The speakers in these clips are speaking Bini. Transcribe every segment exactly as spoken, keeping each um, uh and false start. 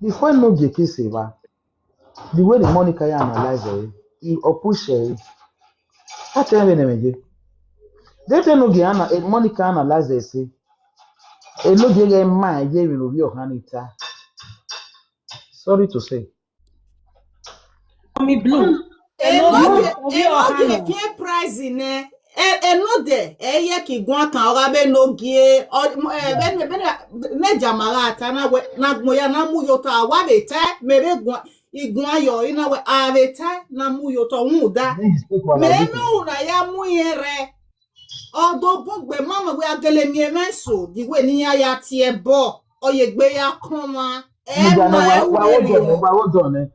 Before Enogie ke sẹ evba, the way ni Monica ya analyze ẹre, ọ push ẹre. A tẹ vbene ẹmwẹ ye. Dede Enogie ana, Monica analyze ẹre sẹ, Enogie ghẹ ma ye emwi ne ovbi ọkhan ni ta. Sorry to say. Mommy Blue. Enogie ke prize nẹ. Enode ẹyẹ ke guan kan ọ gha vbe Enogie, ne jama gha ta na wẹ na gbọn ya na mu yota, wa vbe ta mẹ vbe guan iguan yọ, I na wẹ a vbe ta na mu yota rhunmwuda mẹ ne u na ya mu irẹn rre. Ọ do bun gbe mama wẹ a gele miẹn mwẹ eso, the way ne iran ya tie ẹbọ, ọ ye egbe ya kọn mwa. Ẹ ma ẹ wa wo dọn nẹ, wa wo dọn nẹ.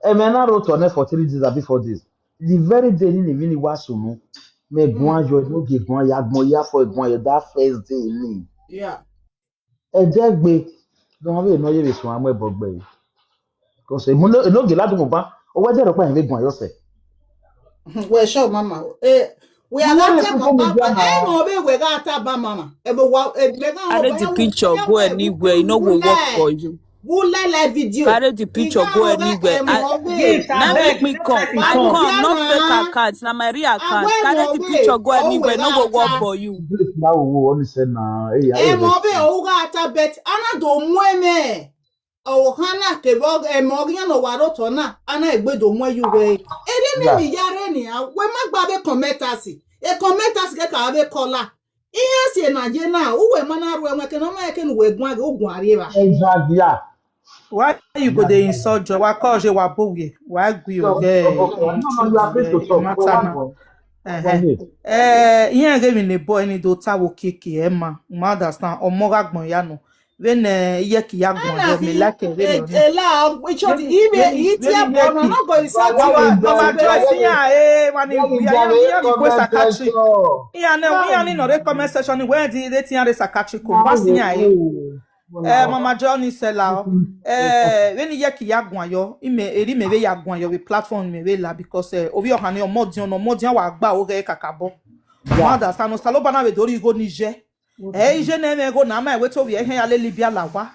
Ẹmwẹ na rre otọ nẹ for three days abi four days. The very day ni ni vbini wa sunu, mẹ guan yọ, Enogie guan ya gbọn ya fọ guan yọ that first day ni. Ẹdẹgbe, ne ọ vbe ne ọ ye vbe suẹn mu ẹbọ gbe ẹre. Because Enogie ladian ban, ọ wẹ ẹdẹ rhọkpa rẹn vbe guan yọ sẹ. Wẹ sure mama. Eh, wẹ a gha ta ba mama, ẹ mọ vbe wẹ gha ta ba mama. Ẹ mọ wa ẹ mẹ gha. Carry the picture go anywhere, e no go work for you. Who like like video? Carry the picture go anywhere. I, na make me come. I come, not fake account, na my real account. Carry the picture go anywhere, no go work for you. This na wo wo oni se na. Eh, ya. Ẹ mọ vbe o gha ta bet ana do mu ẹmwẹ. Ọvbokhan na kevbe ẹmwẹ ọghe iran ne ọ wa rre otọ na, a na egbe do mu ẹyu wẹẹ, erriọ ne emwi ya rre nian, wẹ ma gba vbe comment asi, e comment asi ke ka vbe kọla. Iran si ena ye na, uwẹ ma na ru ẹwẹn eke ne ọ ma eke ne uwẹ guan ghe, u guan rrie evba. Exactly. Why you go dey insult Joy? Wa kọ je wa bo wiẹ, wa gui o. Iran ghe emwi ne boy ni do ta vbe okiekie ẹ ma, u ma understand, ọmọ gha gbọn ya nọ. Vbene iyẹki ya guan yọ, mẹ like ẹre nọ. Ela, ichọdi, ibe, iti ẹbọ nọ, no go insult you. Mama Joyce, iran e wa ni gbe, iran ni gbe psychiatry. Iran ne, iran ni nọ rre comment section ni wẹ di de ti iran rre psychiatry ko. Wa si iran e. Eh, Mama Joyce ni sẹ la o. Eh, vbene iyẹki ya guan yọ, imẹ, eri mẹ vbe ya guan yọ vbe platform mẹ vbe la because eh, ovbi ọhan ni ọmọdiọn, ọmọdiọn wa gba oghe kakabọ. Mother, sa ne Osanobua na vbe do rhie igho ni ye. Ẹ i je ne ẹmwẹ igho na ma wẹ te ovbi ẹre khian ya lele ibiala owa.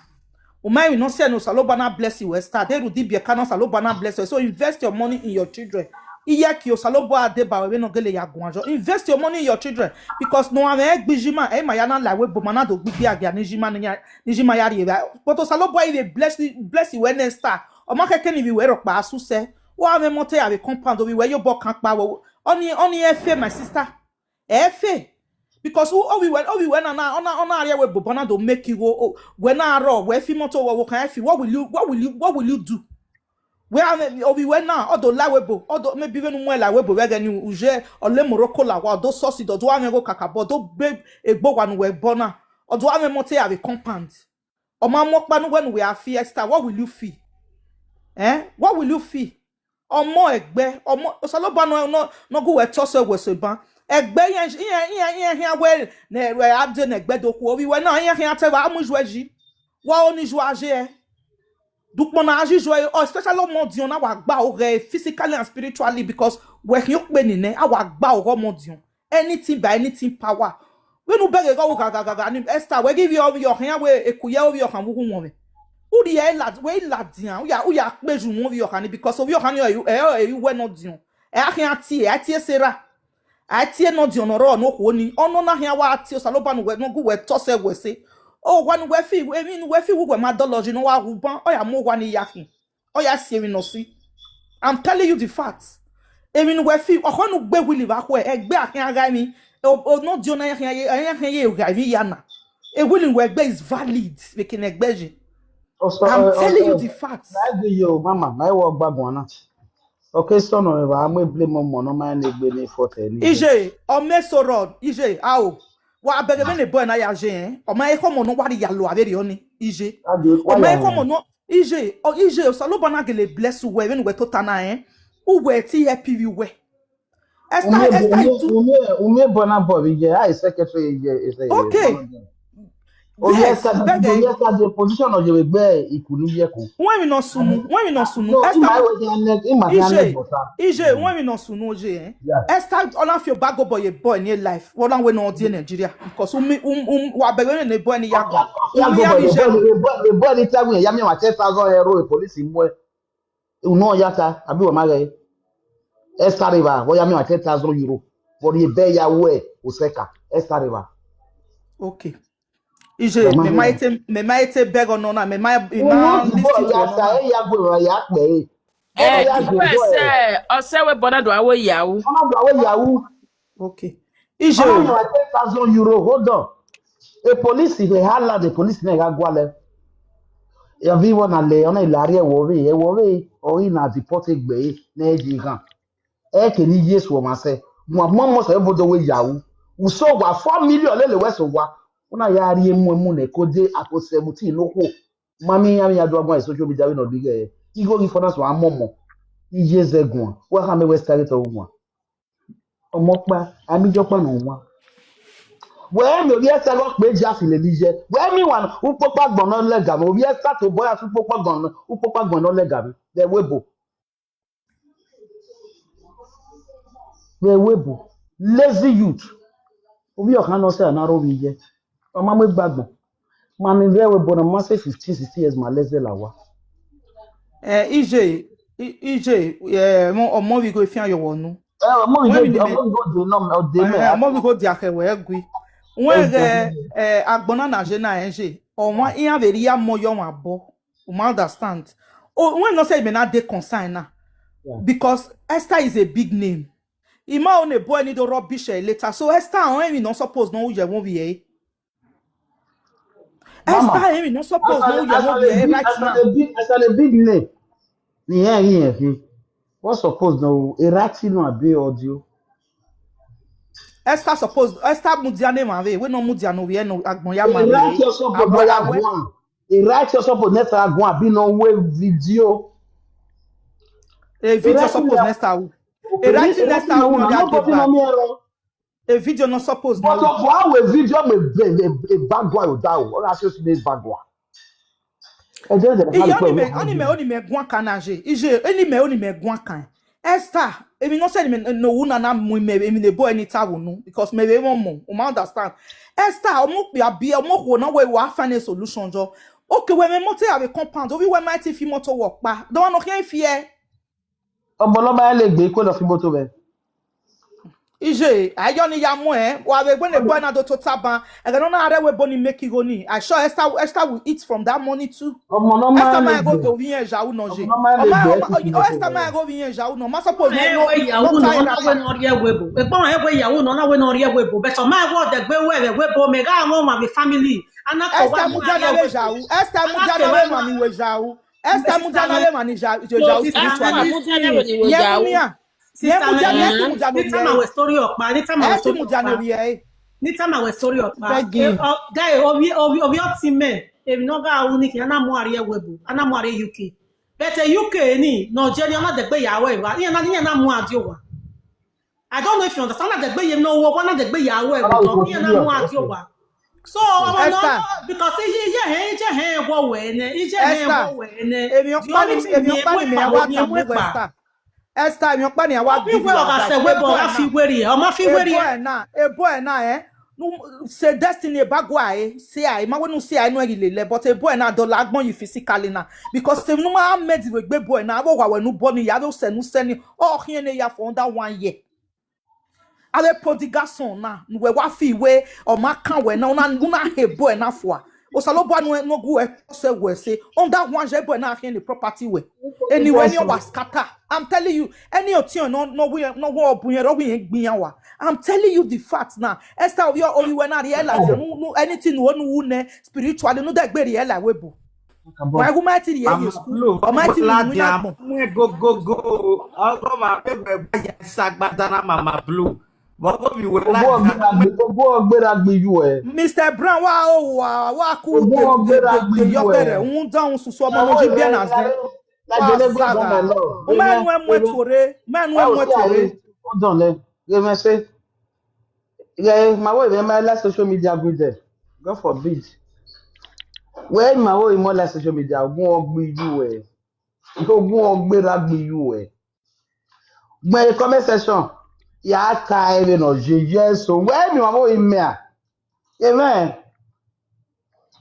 U ma emwi ne ọ sẹ ne Osanobua na bless you, Esther. De rhunmwuda ibiẹka na Osanobua na bless you. So invest your money in your children. Iyẹki Osanobua deba ruẹ vbene ọ gele ya guan yọ. Invest your money in your children because ne uwẹ gbe ijima, ẹ i ma ya na la ẹvbo ebo ma na do gbe igbe agia ne ijima ne iran, ne ijima ya rrie evba. But Osanobua i vbe bless, bless wẹ ne Esther. Ọ ma khẹke ne ivbi wẹ rhọkpa a sẹ usẹ. Wa mwẹ mọtẹ ya vbe compound, ovbi wẹ ye obọ kan kpa wẹ. Ọni, ọni ẹ fe, my sister. Ẹ fe. Because u, ovbi wẹ, ovbi wẹ na na, ọ na, ọ na rhie ẹvbo ebo na do make igho, o, wẹ na rrọọ, wẹ fi mọtẹ, wẹ ọvbokhan fi, what will you, what will you, what will you do? Wẹ a mwẹ, ovbi wẹ na, ọ do la ẹvbo ebo, ọ do, maybe vbene u muẹn la ẹvbo ebo vbe ẹghẹ ni u je, ọ le Morocco la owa, ọ do succeed, ọ do a mwẹ igho kakabọ, ọ do gbe egbe owa ne uwẹ bọ na, ọ do a mwẹ mọtẹ ya vbe compound. Ọ ma mu ọkpa ne uwẹ ne uwẹ a fi, Esther, what will you feel? Eh? What will you feel? Ọmọ ẹgbẹ, ọmọ Osanobua nọ, nọ, nọ gu wẹ tọ sẹ wẹ sẹ ban. Ẹgbẹ iran, iran, iran, iran khian wẹ ne ẹre a de ne ẹgbẹ do khuo, ovbi wẹ na, iran khian te vbe a mu ijuẹ yi. Wa o ni ijuẹ a ye ẹre. Dukpọn na a yi ijuẹ, especially ọmọdiọn na wa gba oghe physically and spiritually because wẹ khian okpe ni nẹ, a wa gba oghe ọmọdiọn. Anything by anything power. Vbene u bẹghe ghe ọ ghaghaghagha ni Esther, wẹ ghi vbiẹ ovbi ọkhan iran wẹ eku ye ovbi ọkhan vbe uwu wọn mwẹ. U rhie la, wẹ i ladian, u ya, u ya kpe yu wọn ovbi ọkhan ni because ovbi ọkhan ni ẹ ọre uwẹ ne ọ diọn. Ẹ a khian tie, a tie Sarah. A tie ne ọ diọn ne ọ rrọọ ne okhuo ni. Ọ nọ na khian wa tie Osanobua ne uwẹ ne ọ gu wẹ tọ sẹ wẹ sẹ. Owa ne uwẹ fi, emwi ne uwẹ fi uwu wẹ ma dọlọ yi ne ọ wa wu ban, ọ ya mu owa ni ya khin. Ọ ya si emwi ne ọ si. I'm telling you the fact. Emwi ne uwẹ fi, ọkhọ ne u gbe Willy vbe akhuẹ, ẹgbẹ a khian gha emwi, o, o, ne ọ diọn na khian ye, khian ye gha emwi ya na. E Willy wẹ ẹgbẹ is valid, vbe eke ne ẹgbẹ yi. I'm telling you the fact. Na ghi yo, mama, na i wẹ ọgba guan na. Okay, so no, eva mu blame ọmọ nọ ma ne egbe ne fọtẹ ni. Ije, ọ me so rod, ije, ao. Wa bẹghe vbene boy na ya je, eh? Ọ ma ekhọmọ nọ wa rhie ya lo avbe rriọ ni, ije. Ọ ma ekhọmọ nọ, ije, ọ, ije, Osanobua na gele bless uwẹ, vbene uwẹ tota na, eh? Uwẹ ti help vbe uwẹ. Esther, Esther, itu. Umie, umie bona boy, ije, I secretary, ije, ije. Okay. Ovbi Esther, ovbi Esther the position ọ yevbe gbe iku ni yẹ ko. Wẹ mi nọ sunu, wẹ mi nọ sunu. No, Esther ima we dia ne, ima dia ne bota. Ije, wẹ mi nọ sunu oje, eh? Yeah. Esther, ọ na fi oba gobọ ye boy ni life. Wọ na wẹ ne ọ die Nigeria because umi, um, um, wa bẹghe ne boy ni ya gba. Ya umi ya gobọ, ni the je boy, the boy, the boy ni ta wẹ ya mi wa ten thousand euro, e police mu ẹ. Unu ọ ya ta, abi wa ma ghe. Esther reva, wọ ya mi wa ten thousand euro. Vbe ọ rhie ebe ya wẹ osẹka, Esther reva. Okay. Ije, mẹ ma ete, mẹ ma ete bẹghe ọnọ na, mẹ ma, mẹ ma listen to ọnọ na. Unu ya ta, e ya gbe ra ya kpe. Eh, ya gbe. Ọsẹ wẹ bọna do awe yawu. Ọna do awe yawu. Okay. Ije. Ọna do ten thousand euro, hold on. E police he hala, the police na gha gualẹ. Ya vi wọ na le, ọna ilarriọ ẹwọ vbe, ẹwọ vbe, ọ ghi na deport egbe ne ẹ yi ghan. Ẹ ke ni Jesu ọmwa sẹ. Mu mu mu sẹ bodo we yawu. Uso wa four million lele wẹ so wa. Una ya rhie mu emu ne ko de apo seventeen no khuo. Ma mi ya mi ya do agbọn social media vbe nọ dighe. Igho ghi fọna so amọmọ. Iye zẹ guan. Wa kha mẹ wẹ Esther ghi tọ guan. Ọmọ ọkpa, a mi jọ ọkpa nọ wa. Wẹ mi ovbi Esther ghe ọkpa eja fi lele iye. Wẹ mi wa ukpokpa gbọn nọ lẹga mẹ. Ovbi Esther to bọ ya su ukpokpa gbọn, ukpokpa gbọn nọ lẹga mẹ. Vbe ẹvbo ebo. Vbe ẹvbo ebo. Lazy youth. Ovbi ọkhan nọ sẹ a na rre ovbi iye. Ọ ma mu egbe agbọn. Ma ni rre ẹvbo ebo na, ma sẹ fifteen, sixteen years ma lẹzẹ la owa. Eh, Ije, I- Ije, eh, ọmọ, ọmọ vbe igho efian yọ wọ nu. Eh, ọmọ vbe igho, ọmọ vbe igho de nọ mẹ, ọ de mẹ. Eh, ọmọ vbe igho dia khẹ wẹ gui. Wẹ ghẹ, eh, agbọn na na je na rẹn je. Ọmwa iran vbe rhie amọ yọ ọmwa obọ. U ma understand. O, wẹ nọ sẹ imẹ na dey concern na. Yeah. Because Esther is a big name. I ma one boy ni do rubbish ẹ later. So Esther ọnrẹn emwi ne ọ suppose ne ọ ru ye ẹvbo ovbi ẹre. Mama, Esther emwi ne ọ suppose ne ọ ru ye ẹvbo ovbi ẹre right now. As an a big, as an a big name, ne irẹn ghi rẹn khin. What suppose ne ọ ru, e right nọ abi audio? Esther suppose, Esther mudia ne emwa vbe, wẹ ne ọ mudia ne ovbi ẹre ne agbọn ya ma vbe. E right suppose ne ọ ya guan. E right suppose ne Esther guan abi ne ọ ru video. E video suppose ne Esther ru. E right ne Esther ru, no dey bad. E video no suppose no. But ọ bọ a wẹ video mẹ vbe, vbe, vbe ba gua yo da o. Ọ gha si osi ne ba gua. Ẹ jẹ jẹ. Iye, ọni mẹ, ọni mẹ, ọni mẹ guan kan na je. Ije, ọni mẹ, ọni mẹ guan kan. Esther, emwi nọ sẹ ne wu na na mu imẹ, emwi ne boy ni ta vbe unu, because mẹ vbe mwẹ ọmọ, u ma understand. Esther, ọmọ okpia bi, ọmọ okhuo na wẹ wa find a solution jọ. Okay, wẹ mwẹ motor ya vbe compound, ovbi wẹ ma ti fi motor wọ kpa. Dọmwa nọ khian fi ẹ. Ọmọ ne ọ ma lele egbe, I kue lọ fi motor vbe. Ije, ayọ ni ya mu ẹ, wa vbe gbe ne boy na do tota ban, ẹghẹ ne ọ na rre ẹvbo ebo ni make igho ni. I sure Esther, Esther will eat from that money too. Ọmọ ne ọ ma Esther ma lele egbe. Go do ovbi iran ya unu je. Ọmọ ne ọ ma lele egbe, Esther ma go ovbi iran ya unu. Ma suppose no, no, no tie wrapper. Wẹ ya unu, ọ na wẹ ne ọ rre ẹvbo ebo. Egbe ọmọ ẹvbo ya unu, ọ na wẹ ne ọ rre ẹvbo ebo. But ọ ma wẹ ọdẹgbe wẹ vbe ẹvbo ebo, mẹ gha wọn ma vbe family. Ana ko Esther wa mudia na vbe ya u. Esther mudia na vbe ma ni wẹ ya u. Esther mudia na vbe ma ni ya, ya, ya u spiritually. Mudia na vbe ni wẹ ya u. Sister Mary, Esther mudia na vbe ni wẹ ya u. Anytime I story ọkpa, anytime I story ọkpa. Anytime I story ọkpa. Begging. Eh, oh, guy, ovbi, ovbi, ovbi ọtẹn mẹ, emwi ne ọ gha ru ni khian, a na mu a rrie ẹvbo ebo, a na mu a rrie U K. But, eh, U K ni, ne ọ ye ni, ọ na dẹgbe ya ru evba, iran na, iran na mu a die owa. I don't know if you understand, ọ na dẹgbe ye emwi ne ọ ru owa, ọ na dẹgbe ya ru ẹvbo, iran na mu a die owa. So, ọmọ nọ, Esther. Because iye, iye hẹn, iye hẹn wọ wẹ nẹ, iye hẹn wọ wẹ nẹ. Emwi ọkpa ni, emwi ọkpa ni mẹ wa ta mu Esther. Esther, emwi ọkpa ni a wa give you advice. Ọ gha sẹ wẹ ebo, ọ gha fi werriẹ, ọ ma fi werriẹ. Ebo ẹ na, ebo ẹ na, eh? Nu, sẹ Destiny eba gua e, sẹ a, I ma wẹ ne u sẹ a, enu ẹ ghi lele, but ebo ẹ na dọlọ agbọn yi physically na. Because emwi ne u ma mẹ di vbe egbe ebo ẹ na, avbe owa wẹ ne u bọ ni ya, avbe osẹ ne u sẹ ni, ọ khian ne ya for under one year. Avbe prodigal son na, ne uwẹ wa fi wẹ, ọ ma kan wẹ na, u na, u na he ebo ẹ na fua. Osanobua ne ọ gu ẹ sẹ wẹ sẹ, under one year ebo ẹ na khian ne property wẹ. Eni wẹ ni ọ wa scatter. I'm telling you, any ọtiọnrẹn ne ọ, ne ọ wẹ, ne ọ wẹ ọ bu irẹn rre, ọ wẹ irẹn gbe iran wa. I'm telling you the fact now. Esther, ovbi, ovbi wẹ na rhie ladian, nu, nu, anything ne u, ne u ru nẹ, spiritually, ne u dẹgbe rhie la wẹ ebo. Wa gu ma ti rhie ye school. Ọ ma ti rhie unu ya gbọn. Mu go, go, go. Ọgọ ma pe wẹ gba ya sa gbada na Mama Blue. Vbe ọgọ vbe iwẹ la. Ogbu ọgbera gbe iyu ẹ. Mister Brown, wa o wa, wa ku. Ogbu ọgbera gbe iyu ẹ. Un dan un susu ọmọ no ji biẹ na zẹ. Wa zaga. U ma nu ẹ mu ẹtuorre, u ma nu ẹ mu ẹtuorre. Hold on, eh. Ghe mwẹ se. Yeah, ma wo mwẹ ma la social media gbe there. God forbid. Wẹ ima vbe imọ la social media, ogun ọgbe iyu ẹ. Ogun ọgbe ra gbe iyu ẹ. Gbẹn comment section, ya ka ẹre nọ ye, yes o. Wẹ ima vbe imẹ a. Amen.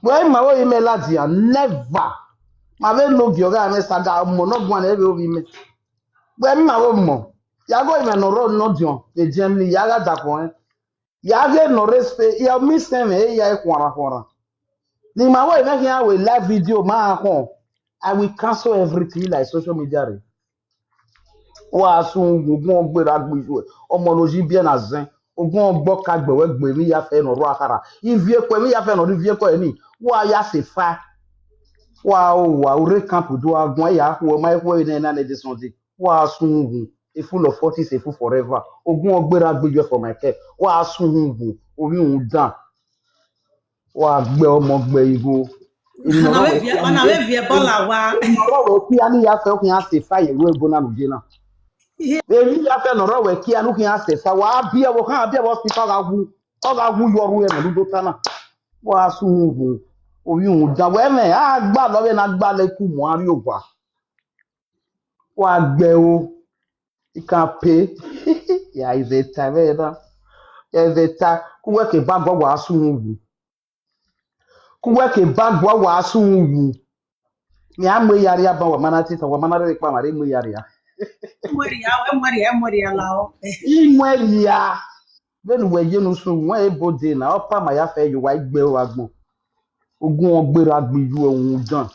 Wẹ ima vbe imẹ ladian, never. Ma vbe no gie ọghe mwẹ saga ọmọ ne ọ guan ẹvbo ovbi mẹ. Wẹ ima vbe mọ. Ya ghe imẹ ne ọ rrọọ ne ọ diọn, e Germany, ya gha dakun ẹn. Ya ghe nọ rre Spain, ya miss ẹmwẹ, e ya khuanran khuanran. Ne ima vbe imẹ khian wẹ live video ma khọn, I will cancel everything like social media rẹ. Wa sun uwu, ogun ọgbe ra gbe iyu ẹ, ọmọ ne oyi biẹ na zẹn, ogun ọgbe ọka gbe wẹ gbe emwi ya fẹ ne ọ rua khara. Ivie kue emwi ya fẹ ne ọ rre ivie kue ni, wa ya sẹ efa. Wa o wa, u rre camp do a guan ya khuẹ ma khuẹ ne na ne de Sunday. Wa sun uwu, a fool of forty is a fool forever. Ogun ọgbe ra gbe iyu ẹ for my care. Wa sun uwu, ovbi uhunmwu dan. Wa gbe ọmọ gbe igho. Emwi ne ọ rrọọ wẹ kia, emwi ne ọ rrọọ wẹ kia ne I ya fẹ, u khian sẹ efa ye ru ebo na ne u ye na. Emwi ne I ya fẹ ne ọ rrọọ wẹ kia ne u khian sẹ efa, wa biẹ vbe, khan biẹ vbe hospital, ọ gha wu, ọ gha wu yọ ru ẹmwẹ ne u do ta na. Wa sun uwu, ovbi uhunmwu dan, wẹ mwẹ a gbalọ vbene a gbalọ ku mu a rrie owa. Wa gbe ẹro, I can pay. Ya izẹta vbe na. Ya izẹta, ku wẹ ke ba guan wa sun uwu. Ku wẹ ke ba guan wa sun uwu. Mẹ a mu eya rria ban, wa ma na tita, wa ma na rre kpa, ma rre mu eya rria. Muẹrria, ẹ muẹrria, ẹ muẹrria la ọ. I muẹrria. Vbene uwẹ ye ne usun, wẹ ebo de na, ọpa ma ya fẹ ye uwa igbe ro agbọn. Ogun ọgbe ra gbe iyu ẹhunmwu dan.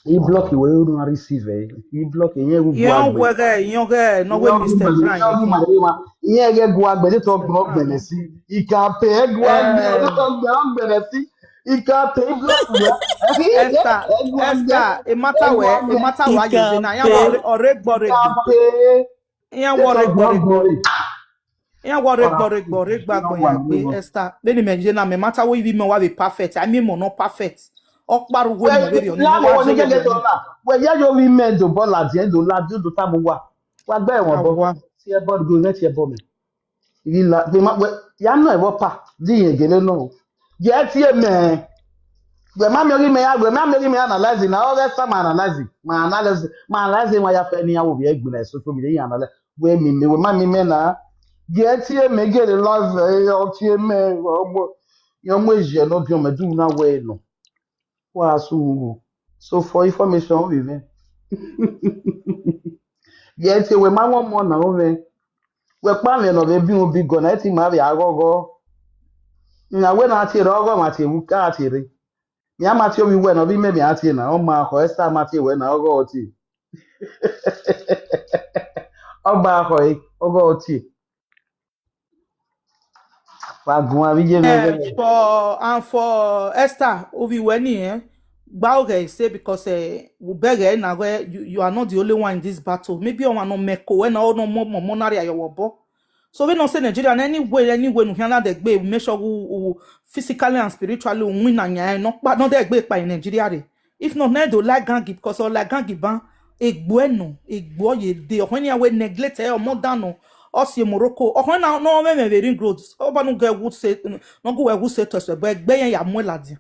I block wẹ, ru na receive ẹ. I block ẹ, irẹn gu Iran agbẹ. Wẹghẹ, iran ghẹ, nọ wẹ Iran Mister Brown. Iran gu ma re ma. Irẹn ghẹ gu agbẹ, de tọ gbọn gbẹnẹ si. I can pay gu agbẹ, de tọ gbọn gbẹnẹ si. I can pay, block wẹ. Esther, Esther, e matter wẹ, e matter wẹ, you say na, iran wẹ ọre gbọ re gbọ. Iran wẹ ọre gbọ re gbọ. Iran wẹ ọre gbọ re gbọ, re gba agbọn ya gbe, Esther. Vbene mẹ ye na, mẹ matter wẹ ivbi mẹ wa vbe perfect, a miẹn emọ nọ perfect. Ọ kpa ru uwu emọ vberriọ ni, ne wa je ye. Wẹ ya yo vbe imẹ do bọ ladian, do ladian, do tama uwa. Wa gbe ẹmwẹ obọ. Awa. Tie ẹbọ, do mwẹ tie ẹbọ mẹ. Ghi la, gbe ma, wẹ, ya nọ ẹvbo ọpa, di irẹn gele nọ. Gie tie mẹ. Wẹ ma miẹn ọghe mẹ ya, wẹ ma miẹn ọghe mẹ analyze na, ọ ghẹ sa ma analyze, ma analyze, ma analyze wa ya fẹ ne iran wo vbe ẹgbẹn na social media, iran analyze. Wẹ mi mẹ, wẹ ma mi mẹ na. Gie tie mẹ gele love, ọ tie mẹ, ọ mu, ọ mu eziẹ ne ọ biọn mẹ, du na wẹ nọ. Wa su wo. So for information, ovbi mwẹ. Gie tie wẹ ma wọn ọmọ na ovbi mwẹ. Wẹ kpa mwẹ nọ vbe bi un bi gọ na, ẹ ti ma vbe aghọghọ. Iran wẹ na tie rre ọghọ, ma tie wu ka tie rre. Iran ma tie ovbi wẹ na, ovbi mẹ mẹ a tie na, ọ ma khọ Esther ma tie wẹ na, ọghọ ọ tie. Ọ ba khọ e, ọghọ ọ tie. Wa guan vbe iye mwẹ Eh, ghẹ. for and for Esther, ovbi wẹ ni, eh, gba oghẹ ese because eh, we beg her na where you, you are not the only one in this battle. Maybe ọmwa nọ mẹ ko wẹ na, ọ nọ mọ mọ mọ na rria yọ wọ obọ. So we not say Nigeria in any way, any way, nu khian na dẹ gbe, make sure we, we physically and spiritually we win na yan no pa no dẹ gbe pa in Nigeria re. If not, na do like gangi because ọ like gangi ban egbuẹ nọ, egbuọ ye de. Ọkhan ni a we neglect ẹ ọmọ dan nọ, ọ si Morocco. Ọkhan na no mẹ mẹ vbe ring road. Ọ ba nu gẹ wu se, no gu wẹ wu se to ẹsẹ, but ẹgbẹ yẹn ya mu ladian.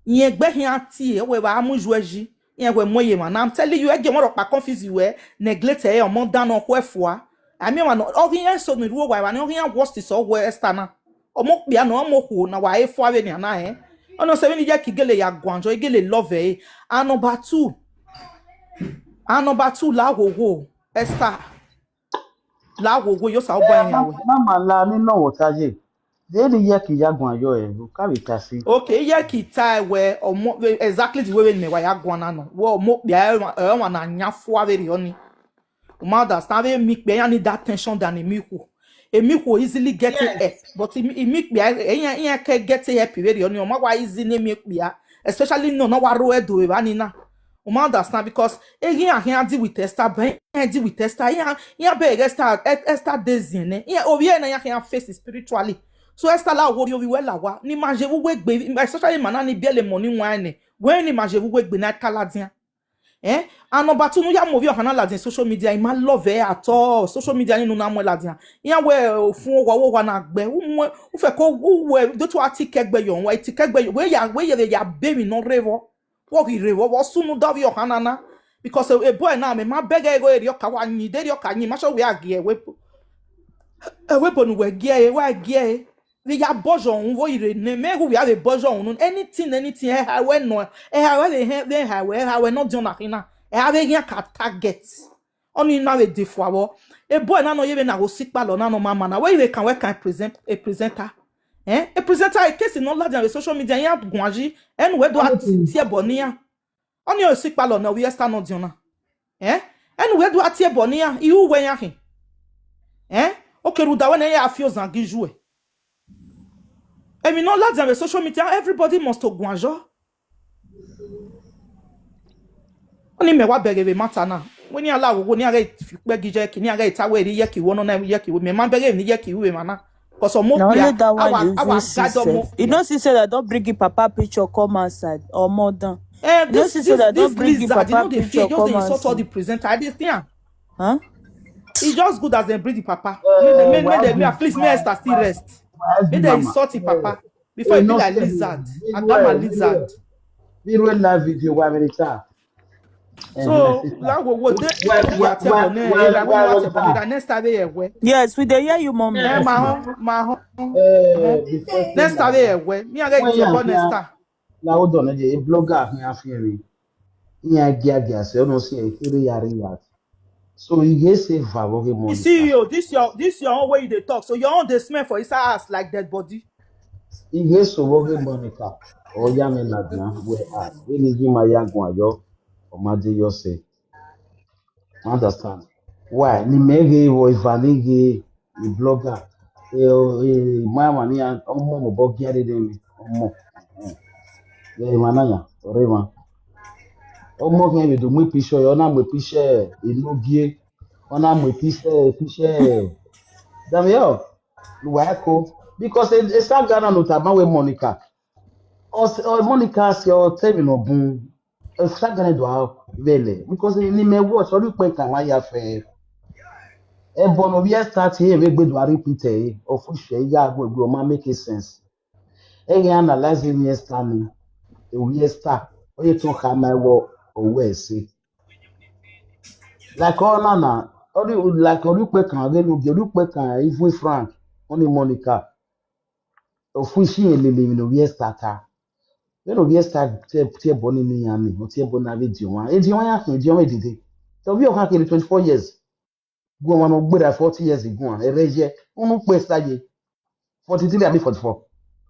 Yẹn ẹgbẹ khian tie, wẹ wa mu ju ẹji. Iran wẹ mu ye emwa na, I'm telling you, ẹgie ọmọ rhọkpa confuse wẹ, neglect ẹ ọmọ dan nọ khuẹ fua. I mean, man, ọ ghi iran so ni ru owa evba ni, ọ ghi iran worst is ọ wẹ Esther na. Ọmọ okpia nọ, ọmọ okhuo na wa e fua vbe nian na, eh. Ọ nọ sẹ vbene I ye ki gele ya guan jọ, I gele love ẹ. And number two, and number two, la ghogho, Esther. La ghogho, yo sa ọba iran wẹ. Na ma la ni nọ wọ ta ye. De ni ye ki ya guan yọ ẹ, u ka vbe ta si. Okay, ye ki ta ẹ wẹ, ọmọ, exactly the way vbene mẹ wa ya guan na nọ. Wẹ ọmọ okpia, ẹ, ẹ, ọmwa na yan fua vberriọ ni. U ma understand, vbe emi okpia, iran need attention than emi okhuo. Emi okhuo easily get a help, but emi, emi okpia, eh, iran, iran ke get a help vberriọ ni, ọ ma wa easy ne emi okpia, especially nọ na wa ro ẹdo evba ni na. U ma understand, because eghi iran khian deal with Esther, but iran deal with Esther, iran, iran beg Esther, E-, Esther dey ziẹn nẹ. Iran, ovbi ẹre na iran khian face spiritually. So Esther la wo rhie ovbi wẹ la owa, ne ima je vbe uwu egbe, especially ima na ni biẹlẹ emọ ni wan nẹ, wẹ ne ima je vbe uwu egbe na ka ladian. Eh, and number two, ne u ya mu ovbi ọkhan na ladian social media, I ma love ẹ at all. Social media ni ne u na muẹn ladian. Iran wẹ ofun owa, owa na gbe. U mu, u fẹ ko, u wẹ, do to a ti kẹgbe yọ, wa ti kẹgbe yọ. Wẹ ya, wẹ ye ya be emwi ne ọ rre vbọ. Wọ ghi rre vbọ, vbọ sunu da ovbi ọkhan na na. Because a, a boy na, mẹ ma bẹghe igho erriọ ka wa yin, de erriọ ka yin, ma sọ wẹ a gie wẹ. Ẹvbo ebo ne uwẹ gie ẹre, wa gie ẹre. Vbe ya bọzọ uhunmwu vbe ire ne mẹ hu vbe a vbe bọzọ uhunmwu. Anything, anything, ẹha ruẹ nọ, ẹha ruẹ vbe hẹn, vbe ẹha ruẹ, ẹha ruẹ ne ọ diọn na khin na, ẹha vbe ghian ka target. Ọnii na vbe de fua vbọ. A boy na nọ ye vbe na gho si kpalọ na nọ ma ma na. Wẹ i vbe kan wẹ kan present, a presenter. Eh? A presenter, a case nọ ladian vbe social media, iran guan yi, ẹnu wẹ do a tie ẹbọ ne iran. Ọnii ọ si kpalọ ne ovbi Esther ne ọ diọn na. Eh? Ẹnu wẹ do a tie ẹbọ ne iran, I ru wẹ iran khin. Eh? Okẹ rhunmwuda wẹ ne iran ya fi ozan gi uwẹ. Emwi ne ọ ladian vbe social media, everybody must to guan yọ. Ọnii mẹ wa bẹghe vbe matter na. Wẹ ne iran la wowo, ne iran ghẹ fi ukpẹ gi iyẹki, ne iran ghẹ ta wẹ erha iyẹki wẹ nọ na, iyẹki wẹ, mẹ ma bẹghe emwi ne iyẹki ru vbe emwa na. Cause ọmọ okpia, a wa, a wa guide ọmọ okpia. You know, see say that don't bring the papa picture come outside or more than. Eh, this, this, this lizard, you know, they fear, just dey insult all the presenter. I dey see am. Huh? It's just good as dem bring the papa. Make dem, make, make dem, at least make Esther still rest. Make dem insult the papa before e be like lizard. Adama lizard. Irú ẹ̀ la video wa America. So, la wo wo de, wa ti ebo ne, la wo wa ti ebo ne, next time they wẹ. Yes, we dey hear you, mommy. Eh, ma hon, ma hon. Next time they wẹ. Me, I get ti ebo next time. La wo done je, a blogger hin afiẹn re. Iran giagia sẹ, ọ nọ si ẹ, kere ya react. So, I ghe sẹ eva vbe ọ ghe Monica. You see you, this your, this your own way you dey talk. So your own dey smell for inside ass like dead body. I ghe sẹ vbe ọ ghe Monica. Ọ ya mwẹ ladian wẹ a, vbene I ghi ma ya guan yọ, ọ ma de yọ sẹ. You understand? Why? Ne imẹ ghe vbe eva ne I ghe, ni blogger. Eh, eh, ma ma ni a, ọmọ mobọ gia rre mwẹ, ọmọ. Eh, emwa na yan, ọ rre emwa. Ọmọ khian vbe do mu picture, ọ na mu picture enogie, ọ na mu picture, picture. Damian, wa ko, because e, e saga na ne u tama wẹ Monica. Ọ s-, ọ, Monica si ọ te emwi ne ọ bun. E saga na do a vbẹlẹ, because ne imẹ watch, ọ rhie ukpẹ kan wa ya fẹ. Ẹbọ ne ovbi Esther tie vbe egbe do a repeat ẹre, ọ fu shẹ, I ya gu egbe, ọ ma make sense. Ẹ ghi analyze emwi Esther ni, ovbi Esther, ọ ye tọn khama ẹvbo, ọ wẹ ẹse. Like ọ na na, ọ rhie, like ọ rhie ukpẹ kan vbe ne ugie, ọ rhie ukpẹ kan ivun franc, ọnii Monica. Ọ fu isi irẹn lele emwi ne ovbi Esther ta. Vbene ovbi Esther tie, tie ẹbọ ni ne iran ni, ọ tie ẹbọ na vbe ediọn ọmwa. Ediọn ọmwa iran khin, ediọn ọmwa edede. Te ovbi ọkhan kere twenty-four years. Gu ọmwa ne ọ gberra forty years guan, ẹrhẹ yẹ, unu kpe Esther ye. Forty-three abi forty-four.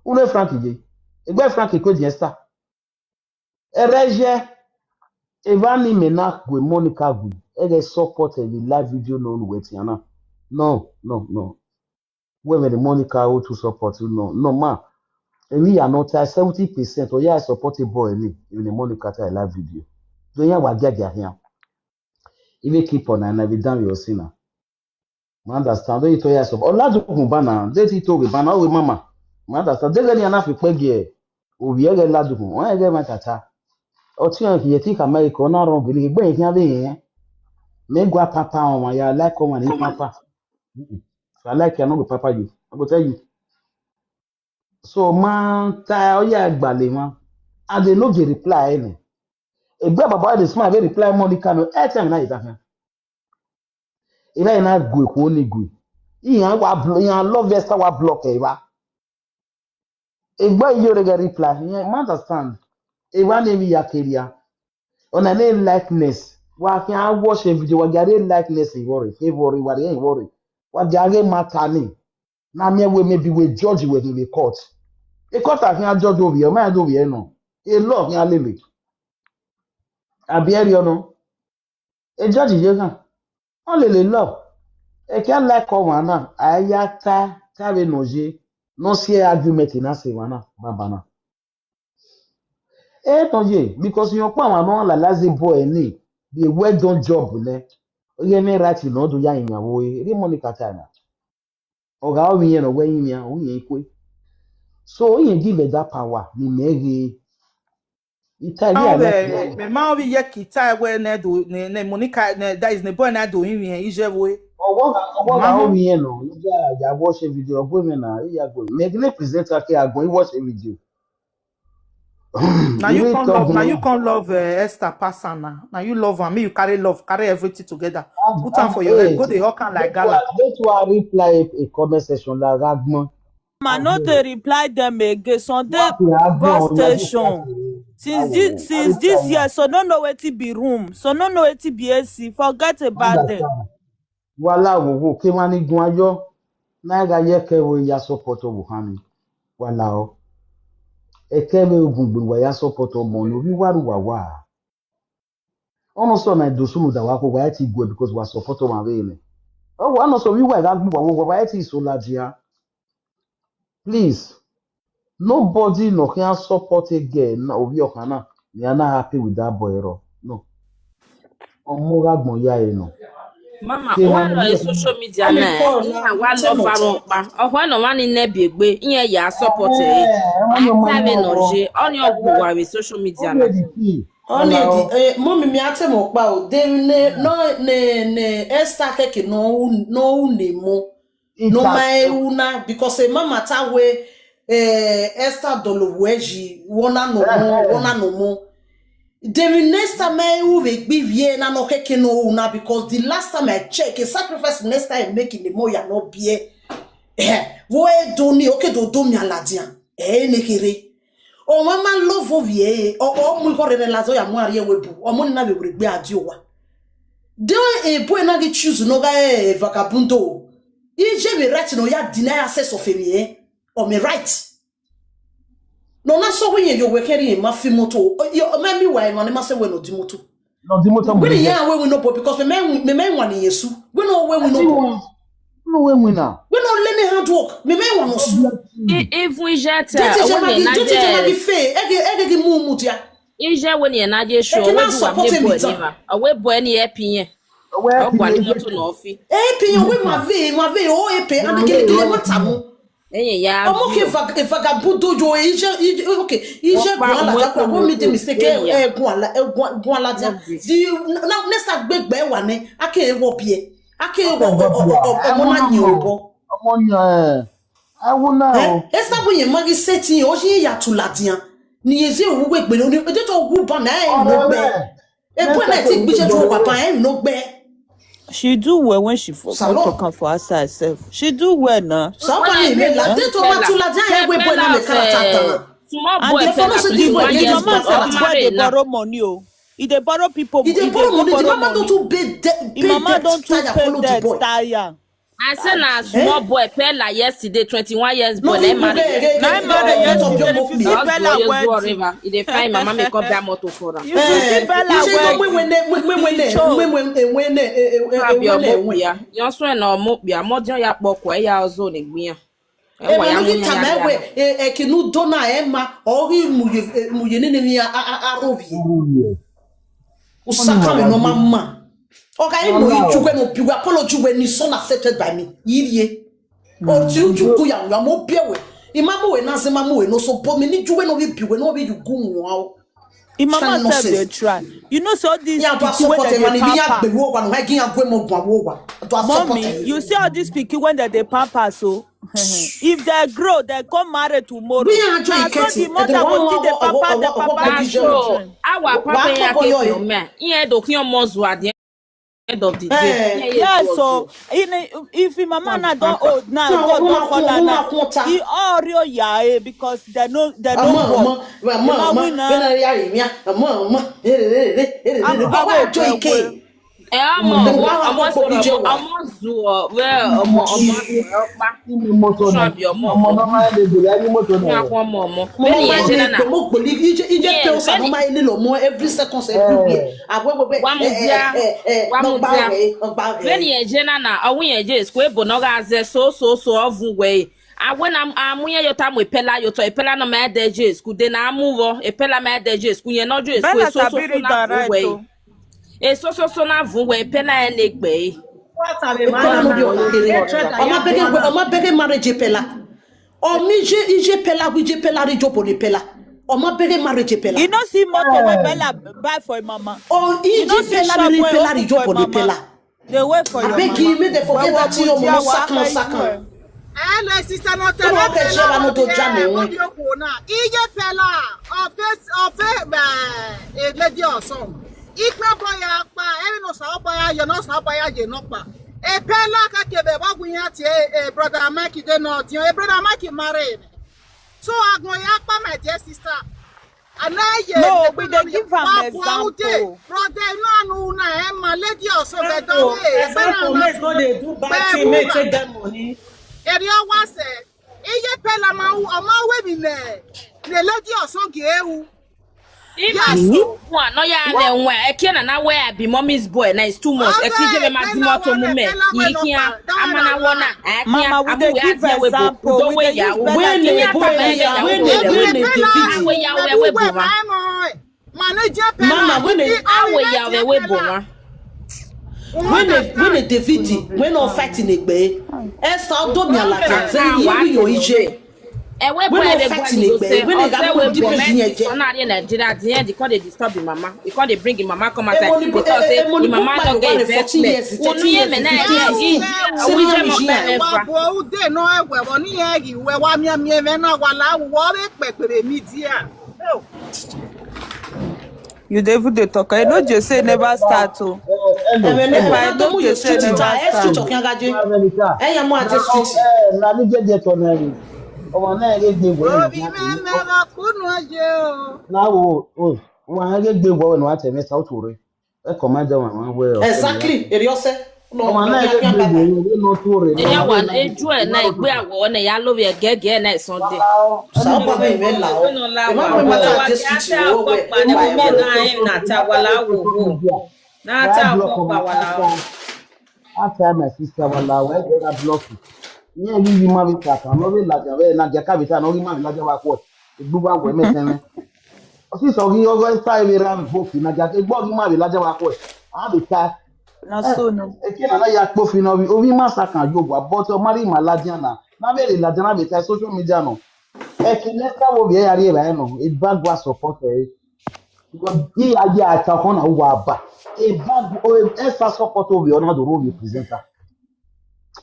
Unu e frank ye. Egbe frank ku ediọn Esther. Ẹrhẹ yẹ, evba ni mẹ na gue Monica gue, ẹghẹ support ẹvbo live video ne ọ ru wẹ tian na. No, no, no. Wẹ vbene Monica o to support, no, no ma. Emwi ya nọ ta seventy percent, ọ ya support boy ni, emwi ne Monica ta live video. Do iran wa giagia khian. I vbe keep on na, na vbe danmwehọ sin na. Ma understand, do iran to ya support. Ọ ladian ukhun ba na, de te I to ghe ba na, ọ wẹ mama. Ma understand, deghẹ ne iran na fi ukpẹ gie ovbi ẹghẹ ladian ukhun, ọ rẹn ẹghẹ mwa tata. Ọtiọnrẹn khian te I khama ẹre ke ọ na rhọnmwẹ gele egbe khian vbe rẹn. Mẹ gua papa ọmwa ya like ọmwa ni papa. Mm-mm. If I like you, I no go papa you. I go tell you. So, ma ta ọ ya gbalẹ emwa. And they no dey reply ẹnẹ. Egbe baba dey smile, dey reply Monica no. Airtime na ita kan. Eva na gue khuo ni gue. Iran wa blo-, iran love Esther wa block eva. Egbe iyo re ghe reply. Iran ma understand. Eva ne emwi ya keria. Ọna ne likeness. Wa khian watch a video, wa gha re likeness ivọre, favor wa re ivọre. Wa gha ghe matter ni. Na miẹn wẹ maybe wẹ judge wẹ khin vbe court. E court a khian judge ovbi ẹre, ọ ma do ovbi ẹre nọ. E law khian lele. Abi ẹrriọ nọ. E judge ye khan. Ọ lele law. Ẹ kia like ọmwa na, a ya ta, ta vbene ọ ye, ne ọ si argument na sẹ emwa na, baba na. E tọn ye, because iran ọkpa ọmwa ne ọ lala zẹ boy ni, the well done job nẹ. Ọ ye mwẹ right ne ọ do ya rinmwian vbe ore, erriọ Monica ta na. Ọ gha ọ vbe irẹn ne ọ wẹ rinmwian, ọ irẹn i kue. So, irẹn give that power, ne imẹ ghe. Ita ẹre a na. Mẹ ma vbe ye ke ita ẹwẹ ne do ne ne Monica ne, that is ne boy na do rinmwian iye vbe. Ọwọ gha, ọwọ gha o miẹn nọ, ya ya watch video, ọ gu mwẹ na, I ya gu. Mẹ gele present ake agbọn, I watch video. Now you can't love, now you can't love uh, Esther pass am now. Now you love am, me you carry love, carry everything together. Put am for your head, go dey hawk am like gala. Don't you reply a comment section like agbọn. Ma no dey reply them again. Sunday bus station. Since this, since this year, so no know wetin be room. So no know wetin be A C. Forget about them. Wala wo wo ke mwa ni guan yọ. Na gha ye ke wo ya support wo hami. Wala o. Eke vbe ogun gbe wa ya support ọmọ ne ovbi wa ru wa wa. Ọmọ sọ na do sunu da wa ko wa ti gue because wa support ọmọ vbe ne. Ọ wa no so wi wa gha gbu wa wo wa ti so la dia. Please, nobody no can support a girl na ovbi ọkhan na. They are not happy with that boy at all. No. Ọmọ gha gbọn ya ẹ nọ. Mama, one on social media na, I want to follow up. Ọ hwa no mani ne bi egbe, iye ya support e. Ata vbe nọ je, ọni ọ gbu wa vbe social media na. Ọni di, eh, mummy mi ate mo pa o, de ne no ne ne Esther keke no no ne mo. No ma e una because e mama ta we eh Esther dolo we ji, wona no mo, wona no mo. David, next time I will be give ye na no keke no una because the last time I check, a sacrifice next time make in the moya no beer. Eh, wo e do ni, okay, do do mi aladian. Eh, ne kere. O ma ma love ovie, o o mu igho rere la zo ya mu arie we bu. O mo ni na be wure gbe adi owa. De e boy na gi choose no ga e vagabundo. Ije be right no ya deny access of him, eh? Ọ mẹ right. No na sọ wẹ yẹn yo wẹ kẹrẹ ma fi moto. Ọ mẹ mi wa emwa ne ma sẹ wẹ no di moto. No di moto. Wẹ ni ya wẹ win no bo because me me me me wan ni Yesu. Wẹ no wẹ win no bo. No wẹ win na. Wẹ no le ni hard work. Me me wan no su. Even ije te. Jete je ma gi, jete je ma gi fe. Ege ege gi mu mu dia. Ije wẹ ni na je show. Wẹ du wa mi boy ni ma. Ọ wẹ boy ni help yẹn. Ọ gua ni moto na ọ fi. Help yẹn wẹ ma ve, ma ve o help and gele gele ma ta mu. Ẹyẹn ya ọmọ ke vag- vagabundo yo e ije ije okay ije gun ala ta kura wo mi de mistake e gun ala e gun ala dia di na next agbegbe wa ne ake wo bie ake wo ọmọ na yin obo. Ọmọ yan ẹ ẹ wo na o. Esa bu yen ma gi setting o si ya tu ladian ni ye ze owu we gbe ni o de to wu ba na e no gbe. Ebo na ti gbije ju owa ba e no gbe. She do well when she for Salon. Talk am for outside herself. She do well now. So ba ni me la de to ma tu la dia e we bo na me character ta na. Small boy. And the first thing wey the mama say the boy dey borrow money o. E dey borrow people. E dey borrow money. The mama don too pay debt. The mama don too pay debt tire. I say na small boy Pella yesterday, twenty-one years boy, na marry. Na marry yesterday. If you see Pella wedding, e dey find mama make come buy motor for am. If you see Pella wedding, abi ọmọ okpia, yọ sọ na ọmọ okpia, mọ diọn ya kpọ kua ya ọzọ ne gbian. Ẹwa ya mu ya. Ekinu dona ẹ ma, ọ ghi mu ye mu ye nene mi a rovie. Usakan no ma ma. Ọ gha imo iju wẹ no bi wẹ apology wẹ ni son accepted by me. Irie. O ti uju ku ya ya mo bi wẹ. I ma mu wẹ na ze ma mu wẹ no so bo mi ni ju wẹ no bi bi wẹ no bi yu gu wọn o. I mama sef dey try. You know say all these people wey dem dey pamper. Mommy, you see all these pikin wey dem dey pamper so. If they grow, they come marry tomorrow. Na so the mother go still dey pamper the papa children. Our papa ya ke me. Ihe do kion mo zu at the end of the day. Yes, so if him mama na don old now, God don call her now. He all real ya eh because they no they no work. Mama win na. Ẹ ọmọ ọmọ sọrọ ọmọ zuọ wẹ ọmọ ọmọ ọkpa. Sọbi ọmọ ọmọ ọmọ ọmọ ọmọ. Bẹni yẹn jẹ nana. Wa mu dia wa mu dia. Bẹni yẹn jẹ nana ọwọ yẹn jẹ school ebo ne ọ gha zẹ so so so ọ vun wẹ. Awe na amu yẹn yota mu epẹla yotọ epẹla nọ ma ẹdẹ je school de na amu vọ epẹla ma ẹdẹ je school yẹn nọ ju eso eso so na vun wẹ. Eso soso na vun wẹ pẹla ẹre ne gbe ẹre. Ọ ma bẹghe ọ ma bẹghe marriage pẹla. Ọ ma ije ije pẹla wẹ ije pẹla rre ijobo ne pẹla. Ọ ma beghe marriage Pella. You no see motor wey Pella buy for him mama. Oh, he give Pella, me Pella, the job for the Pella. They wait for your mama. I beg you, make them forget that thing, your mama, sakan, sakan. Hello, sister, no tell me. Pella no do jam me. Iye Pella of this, of a lady or some. Ikpe boy akpa, every no sa boy, you no sa boy, you no pa. E Pella ka kebe wa gu yan tie, e brother Mike dey no, e brother Mike marry. So agbọn ya kpa, my dear sister. Ana ye. No, we dey give am example. Brother, no, no, na Emma, lady also, but don't wait. Example, make go dey do bad thing, make take that money. Eri o wa se, iye Pella ma u, ọ ma we mi nẹ, ne lady also gi ewu. Ima so wan nọ ya vbe wan, ẹki na na wẹ I be mommy's boy, na is too much. Ẹki je vbe ma di mọto mu mẹ, I khian, a ma na wọ na, a khian. Mama, we dey give example, we dey use Bella as example. Wẹ ne, wẹ ne, wẹ ne David. Awe ya wẹ wẹ bo wa. Mama, wẹ ne, awe ya wẹ wẹ bo wa. Wẹ ne, wẹ ne David, wẹ ne ọ fight ne egbe. Esther, ọ do mi ala ta, zẹ ni, ye wi yo ije. Ẹwe boy, ẹwe boy, ni go say, ọsẹ we boy, man, ọ na rhie Nigeria, the end, he come dey disturb him mama. He come dey bring him mama come outside. He talk say him mama don get vex me. Unu ye mẹ na ye yi. Awe je mo pa me fa. Wa bo ude no ẹwẹ, vbọ ne irẹn ghi wẹ, wa miẹn miẹn mwẹ na, wa la wọ vbe kpẹkpẹrẹ media. You dey even dey talk. I know Jesse never start o. Hello, hello. Epa, I know Jesse never start. Ẹ̀yà mọ́ àti street. Eh, na ni je je tọ na yi. Ọmọ na ghe gbe wẹ. Obi mẹ mẹ ma kunu aje o. Na wo, o, wa ghe gbe wẹ no ate me South Korea. E commander wa wa wẹ. Exactly, eri ọsẹ. Ọmọ na ghe gbe wẹ no to re. Eya wa eju ẹ na egbe awọ ne ya lo vbe ẹgẹgẹ na Sunday. Sa ọba vbe mwẹ la o. Ẹ ma wẹ ma ta district wo wẹ. Ẹ ma wẹ ma ta. Na ta ọkpa wa la o. Ata, my sister, wa la o, ẹ gbe na block. Iye ghi yi ma vbe ta kan, no vbe ladian vbe na dia ka vbe ta, no ghi ma vbe ladian wa khuẹ. Egbe uwa wẹ mẹ tẹnrẹn. Ọsisẹ ghi ọghe sa vbe ra vbe boki na dia, egbe ọ ghi ma vbe ladian wa khuẹ. A vbe ta. Na so no. Eke na na ya kpo fi na, ovbi, ovbi ma sa kan yo wa, but ọ ma rhie ima ladian na. Na vbe rhie ladian na vbe ta social media nọ. Ẹki ne Esther wo vbe ya rhie evbare nọ, e ba gua support ẹre. Because he a ya ta ọkhan na uwa ba. E ba, o, Esther support ovbi ọ na do rhie ovbi presenter.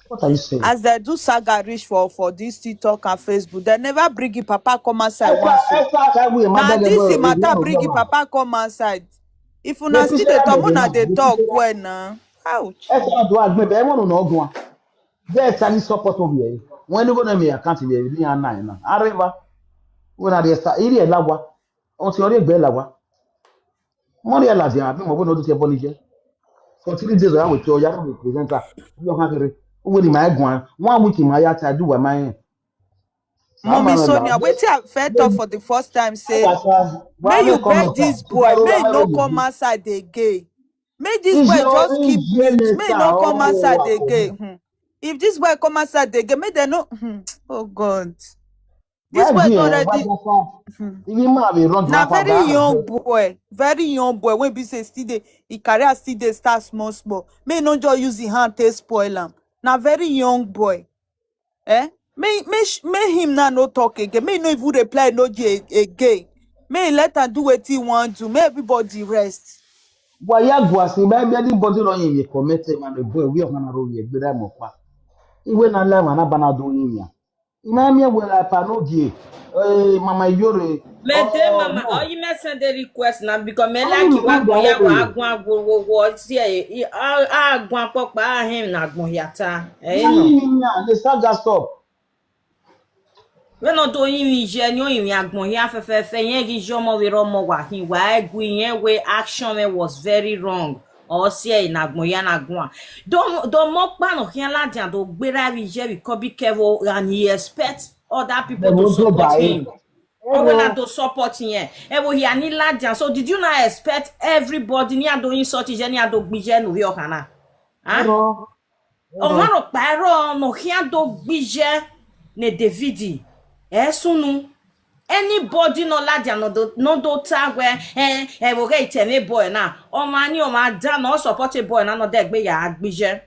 What are you saying? As they do saga reach for, for this TikTok and Facebook, they never bring him papa come outside once. Esther, Esther, I will, na this thing matter bring him papa come outside. If una still dey talk, una dey talk well na. Ouch. Esther do agbe be won no ogun. They tell you support ovbi e. When you go na me account be ni ana na. Areva. When I dey start, iri ẹ la wa. Ọtẹn ọre egbe la wa. Mọ rhie ladian, abi mọ wẹ ne ọ do tie ẹbọ ni ye. For three days, ọ ya wẹ te ọ ya rhie presenter. Uwẹ ọkhan kherhe. Uwẹ ni ma guan. One week ma ya ta, do wa ma rẹn. Mommy Sonia, wetin I first talk for the first time say, make you beg this boy, make he no come outside again. Make this boy just keep mute, make he no come outside again. Hmm. If this boy come outside again, make dem no. Hmm. Oh God. This boy don already. Hmm. Na very young boy, very young boy. When be say still dey, him career still dey start small small. Make he no just use him hand take spoil am. Na very young boy. Eh? Make, make, make him now no talk again. Make he no even reply no again. Make he let am do wetin he wan do. Make everybody rest. Wa ya gua si, me, me, anybody no yin ye comment, man, the boy, we are gonna roll ye, but I'm a pa. Iwe na la, man, abana do yin ya. Ima miẹn wẹ la pa no gie. Eh, mama Iyore. Mẹ de mama, ọ yi mẹ send a request na, because mẹ like wa gbe ya wa guan wo wo wo si e, a guan kpọkpa a him na gbọn hia ta. Eh, no. Yin ya, the saga stop. Vbene ọ do rinmwian iye ne ọ rinmwian agbọn hia fẹfẹfẹ, irẹn ghi ye ọmọ vbe rre ọmọ wa khin, wa gu irẹn wẹ action mwẹ was very wrong, ọ si ẹre ne agbọn hia na guan. Do, do mọ ọkpa ne ọ khian ladian do gberra vbe iye vbe ikọbikẹ ẹvbo, and he expect other people to support him. Ọ wẹ na do support irẹn. Ẹvbo hia ni ladian. So did you not expect everybody ne iran do insult iye, ne iran do gbe iye ne ovbi ọkhan na? Huh? Ọmwa rhọkpa ẹrọ ne ọ khian do gbe iye ne David, ẹ sunu. Anybody ne ọ ladian ne ọ do, ne ọ do ta wẹ, ẹn, ẹvbo ghẹ i te ẹmwẹ boy na, ọmwa ni ọmwa dan ne ọ support boy na, ne ọ dẹgbe ya gbe iye.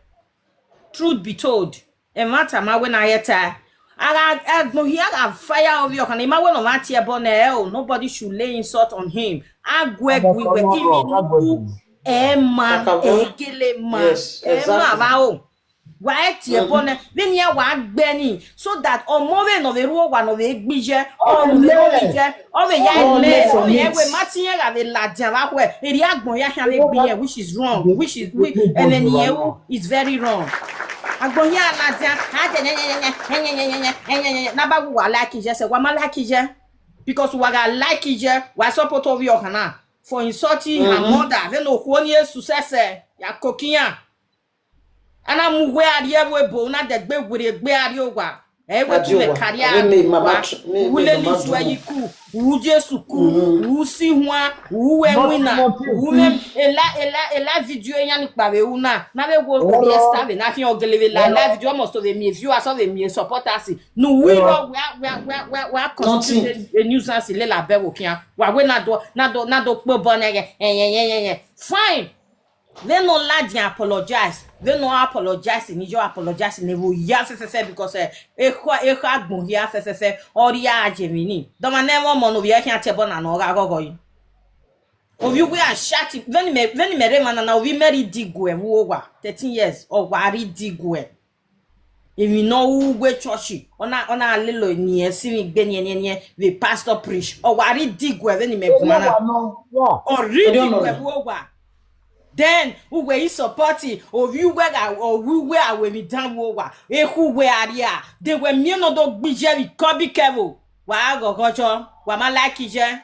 Truth be told, ẹmwata ma wẹ na ghẹ ta. Agha agbọn hia gha fire ovbi ọkhan na, ima wẹ ne ọ mwa tie ẹbọ nẹ, oh, nobody should lay insult on him. A gu ẹe gu iwẹ, even unu, ẹ ma, ẹ gele ma, ẹ ma vba o. Wa e tie ẹbọ nẹ, vbene iran wa gbe ni, so that ọmọ vbe ne ọ vbe rre owa ne ọ vbe gbe iye, ọ ne ọ vbe rre iye, ọ vbe ya lẹ, ọ vbe ya wẹ ma te iran gha vbe ladian vbe akhuẹ, erriọ agbọn hia khian vbe gbe iran, which is wrong, which is, which, ẹmwẹ ne iran ru is very wrong. Agbọn hia ladian, a dẹ yẹnyẹnyẹnyẹnyẹnyẹnyẹnyẹ, na ba wa like iye sẹ, wa ma like iye, because wa gha like iye, wa support ovbi ọkhan na for insulting her mother, vbene okhuo ni esu sẹsẹ ya koko iran. A na mu uwu a rrie ẹvbo ebo, u na dẹgbe werriegbe a rrie owa. Ẹ i wẹ te u mwẹ career, wa, u lele izu ẹre yi ku, u Jesu ku, u si huan, u ru ẹwinna, u mwẹ ela, ela, ela video iran ni kpa vbe ru na, na vbe wo ovbi Esther vbe na khian, ọ gele vbe la ela video, almost ọ vbe miẹn viewers, ọ vbe miẹn supporters, ne u wi rọ, wa, wa, wa, wa, wa constitute a nuisance lele abẹ vbe okhian, wa wẹ na do, na do, na do kpe obọ nẹ, ẹyẹnyẹnyẹnyẹ. Fine. Vbene ọ ladian apologize, vbene ọ apologize ne iye, ọ apologize ne vbe oya fẹfẹfẹ, because, eh, ekha, ekha agbọn hia fẹfẹfẹ, ọ rhie a ye emwi ni. Dọmwa ne ẹmwẹ ọmọ ne ovbi ẹre khian tie ẹbọ na ne ọ gha ghọghọ yi. Ovbi uwẹ a shout, vbene imẹ, vbene imẹ rre emwa na na, ovbi mẹ rhie idiguẹ vbe uwu owa, thirteen years, ọ wa rhie idiguẹ. Emwi ne ọ ru uwu church, ọ na, ọ na lele eni ẹse emwi gbe niẹn, niẹn, niẹn, vbe pastor preach. Ọ wa rhie idiguẹ vbene imẹ guan na. Ọ rhie idiguẹ vbe uwu owa. Then, uwẹ i support, ovbi uwẹ gha, ovbi uwẹ a ru emwi dan vbe uwu owa. Ekhu uwẹ a rhia. De wẹ miẹn ne ọ do gbe iye vbe ikọbikẹvbo. Wa ghọghọ yọ, wa ma like iye.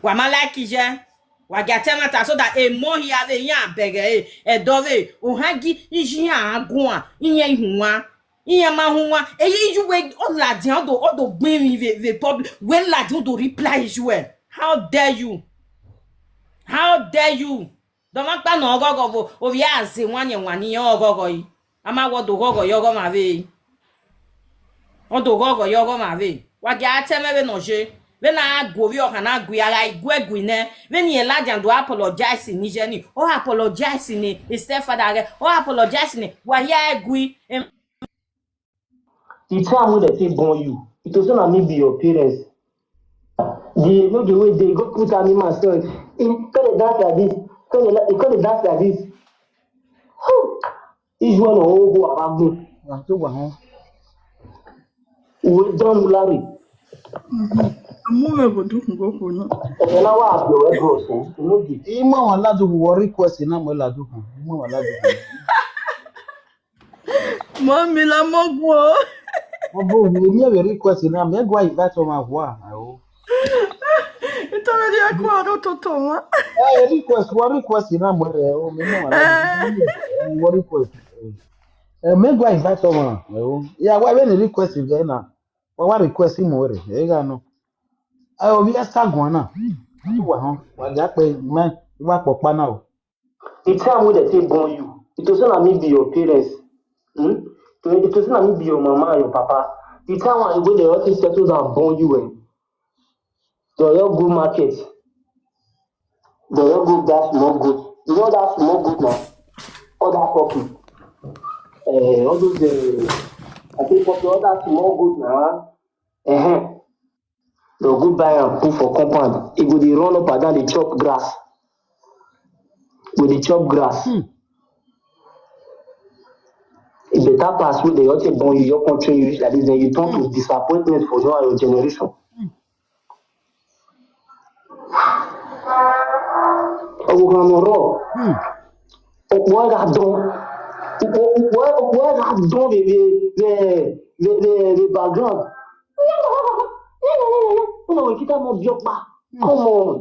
Wa ma like iye. Wa gia ta ẹmwata so that emọ hia vbe iran bẹghe ẹre, ẹdẹ ọvbehe, ohan gi iye iran guan, iran i hunwan, iran ma hunwan, eye iye uwẹ ọ ladian, ọ do, ọ do gbẹn emwi vbe, vbe public, wẹ ladian, ọ do reply iye uwẹ. How dare you? How dare you? Dọmwa ọkpa ne ọ ghọghọ vbo, ovbi a zẹ wanniẹn wanniẹn ọ ghọghọ yi. A ma wẹ ọ do ghọghọ ye ọghọmwa vbe. Ọ do ghọghọ ye ọghọmwa vbe. Wa gia ta ẹmwẹ vbene ọ ye. Vbene a gu ovbi ọkhan na gu, a gha gu ẹe gu nẹ. Vbene irẹn ladian do apologize ne iye ni. Ọ apologize ne stepfather ghẹ. Ọ apologize ne wa hia ẹe gu. Em, The time wey dem take born you, it was say na me be your parents. The, no, the way they go put am in myself. He come dey dance like this. Come dey, he come dey dance like this. Israel ọgho abagbọn. Wa to wa họn. Uwe dan mu lare. Amu mwẹ vbe odukun goko na. Ẹ̀yẹ na wa àbí ọ̀rẹ́ bro sọ. Inú di. Imọ wọn ladugbo wọ request na mọ ladugbo. Imọ wọn ladugbo. Mọ mi la mọ gun o. Ọbọ wo mi ẹvẹ request na mẹ gua invite ọmọ ahua. Aho. Ita me dia ku aro toto wa. Eh, request, wa request na mọ rẹ o, mi mọ wa. Wa request. Eh, me gua invite ọmọ. Aho. Ya wa vbe ni request vẹ na. Wa wa request mọ rẹ. E ga nọ. Ayo bi esta guan na. Tu wa họn. Wa ja pe me wa kpọkpa na o. The time wey dem take born you, it was say na me be your parents. Hmm? It was say na me be your mama and your papa. The time wey dem all take settle down born you, eh? Dem all go market. Dem all go buy small goat. You know that small goat na? Other puppy. Eh, all those, eh, I think puppy, other small goat na. Uh-huh. Dem go buy am put for compound. E go dey run up and down, dey chop grass. Go dey chop grass. Hmm. E better pass wey dem just take born you, just come train you reach like this, then you turn to disappointment for you and your generation. Hmm. Ọvbokhan ne ọ rrọọ. Hmm. Okpọe gha dọn. Okpọe, okpọe, okpọe gha dọn vbe, vbe, vbe, vbe, vbe, vbe background. Una wẹ kita mọ biẹ ọkpa. Come on.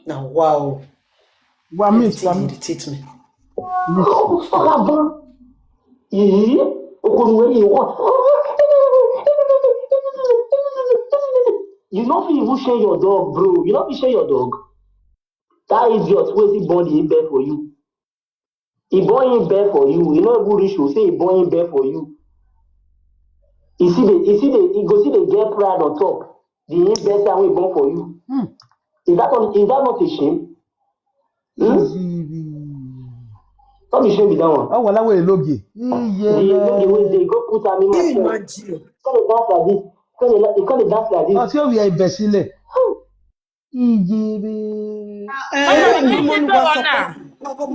Na wa o. Wa miss, wa miss. Irritate me. Okpọe gha dọn. Ee, okpọe wẹ ye wa. You no fit even shame your dog, bro. You no fit shame your dog. That idiot wey still born the imbe for you. He born imbe for you. He no even reach you. Say he born imbe for you. He see the, he see the, he go see the get pride on top. The imbe wey he born for you. Hmm. Is that not, is that not a shame? Hmm? Easy. What be shame be that one? Ọ wa la wẹ enogie. Iye. The enogie wey dey go put am in my chest. Imagine. Come dey dance like this. Come dey, come dey dance like this. Ọtí òwì ẹ̀bẹ̀ sílẹ̀. Iye rẹ. Eh, Mama, eh, mama, video na.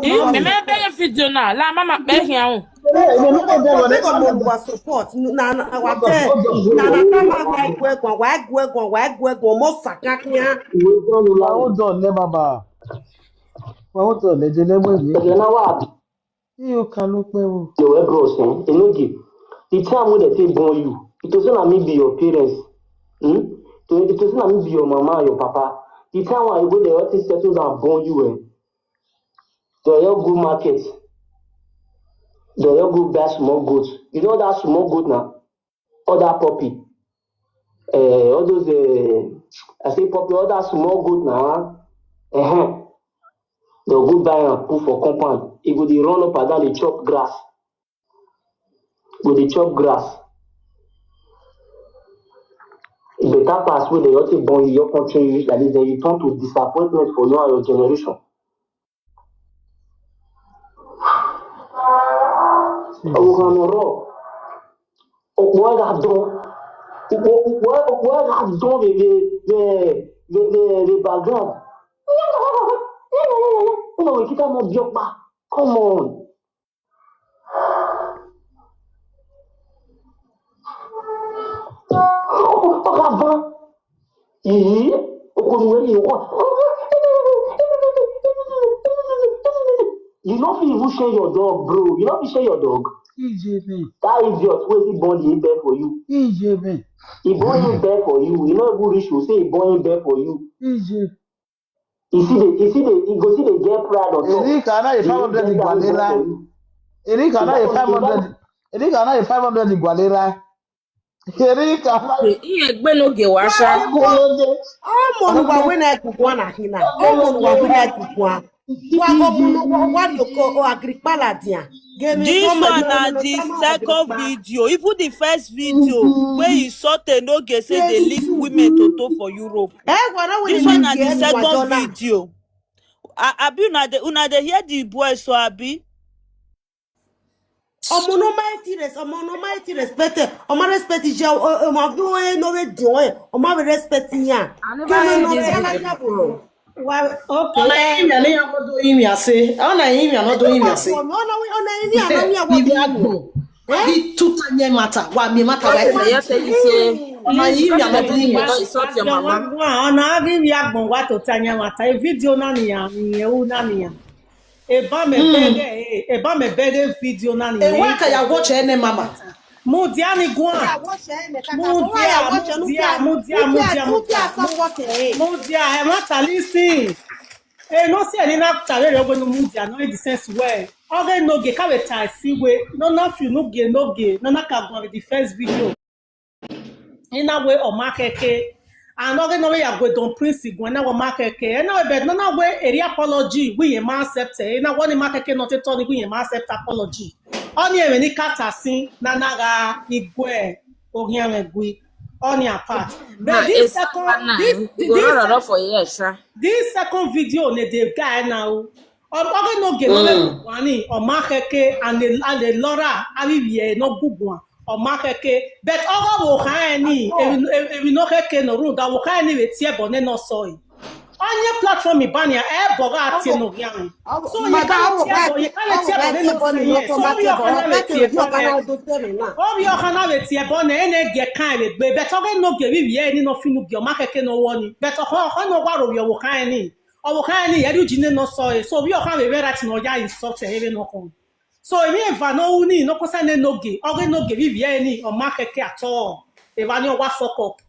Eh, mama, mama, video na. La mama pe hian o. Eh, mama, mama, mama, mama, support. Na, na, wa tẹ. Na, na, na, na, wa gue gun, wa gue gun, wa gue gun, mo sa kan kian. Wa hold on, ne mama. Wa hold on, ne, ne, ne, wait, wait. Ẹ̀jẹ̀ náà wà. Iyo ka lo kpẹ vbo. Your bros, eh? Enogie. The time wey dem take born you, it was not me be your parents. Hmm? To, it was not me be your mama and your papa. The time wey, wey dem all take settle down born you, eh? Dem all go market. Dem all go buy small goat. You know that small goat na? All that puppy. Eh, all those, eh, I say puppy, all that small goat na. Uh-huh. Dem go buy am put for compound. E go dey run up and down, dey chop grass. Go dey chop grass. E better pass wey dem just take born you, your country reach like this, then you turn to disappointment for you and your generation. Ọvbokhan ne ọ rrọọ, okpia gha dọn, okpia, okpia, okpia gha dọn vbe, vbe, vbe, vbe, vbe, vbe background. Una wẹ kita mọ biẹ ọkpa. Come on. Ọ gha van. Ii, okonu wẹ rhie owa. You no fit even share your dog, bro. You no fit share your dog. Iye mẹ. That idiot wey fit born the baby for you. Iye mẹ. He born him baby for you. He no even reach to say he born him baby for you. Iye. He see the, he see the, he go see the get pride on top. Erika na ye five hundred igwalera. Erika na ye five hundred. Erika na ye five hundred igwalera. Erika na. Iye gbe no ge wa sha. Ọmọ ni wa wẹ na ikukuan na hina. Ọmọ ni wa wẹ na ikukuan. Wa go mu no wa wa do ko o agrikpa ladian. This one na the second video. Even the first video wey he sort Enogie say dey lead women to to for Europe. This one na the second video. A-, abi una dey, una dey hear the boy so, abi? Ọmọ ne ọ ma ti res-, ọmọ ne ọ ma ti respect, ọ ma respect iye, ọ, ọ, ọ ma do ẹ ne ọ vbe diọn ẹ, ọ ma vbe respect iran. I never heard this video before. Wa, okay. Ọ na rinmwian ne iran do rinmwian sẹ. Ọ na rinmwian ne ọ do rinmwian sẹ. Ọ na, ọ na rinmwian ne iran do rinmwian sẹ. Ibi agbọn. Abi tuta yan matter, wa miẹn matter wa. Yes, yes, yes. Ọ na rinmwian ne ọ do rinmwian sẹ. Insult your mama. Wa, ọ na ghi vbe agbọn wa tota yan matter. E video na nian, iran u na nian. Eba mẹ bẹghe, eba mẹ bẹghe video na ni. E wa ka ya watch ẹre nẹ, mama. Mudia ni guan. Mudia, mudia, mudia, mudia, mudia. Mudia, ẹmwata, listen. E no si ẹre ni na ta vberriọ wẹ ne mudia, no, in the sense wẹ, ọghe Enogie ka vbe ta ẹse wẹ, nọ na fi unu gie Enogie, nọ na ka guan vbe the first video. I na wẹ ọ ma khẹke. And ọghe ne ọ vbe ya gue Don Prince guan, I na wẹ ọ ma khẹke. I na wẹ, but nọ na wẹ erriọ apology, wẹ irẹn ma accept ẹre. I na wẹ ọni ma khẹke ne ọ te tọ ni, wẹ irẹn ma accept apology. Ọni ẹmwẹ ne I ka ta sin, ne a na gha gue oghian mwẹ gui. Ọni apart. But this second, this, this, this second video ne the guy now, ọ, ọghe Enogie ne ọ vbe gu guan ni, ọ ma khẹke, and a, and a lot of, avbe ivbi ẹre ne ọ gu guan, ọ ma khẹke. But ọghe ọvbokhan rẹn ni, emwi, emwi ne ọ khẹke nọ rhunmwuda ọvbokhan rẹn ni vbe tie ẹbọ nene ọsọe. Ọ yan platform ba nian, ẹbọ gha tie ne oghian mwẹ. So, ye ka vbe tie ẹbọ, ye ka vbe tie ẹbọ nene ọsọe. So, ovbi ọkhan na vbe tie ẹbọ nẹ, ovbi ọkhan na vbe tie ẹbọ nẹ, ẹnẹ gie kan vbe gbe. But ọghe Enogie vbe ivbi ẹre ni ne ọ fi unu gie, ọ ma khẹke ne ọ wọ ni. But ọkhan, ọkhan ne ọ wa ro vbe ọvbokhan rẹn ni. Ọvbokhan rẹn ni, ẹrriọ uji nene ọsọe. So, ovbi ọkhan vbe mwẹ right ne ọ ya insult ẹre vbene ọ khọn. So, emwi eva ne ọ ru ni, ne ọ kọsa ne Enogie, ọghe Enogie vbe ivbi ẹre ni, ọ ma khẹke at all. Evba ni ọ wa fuck up.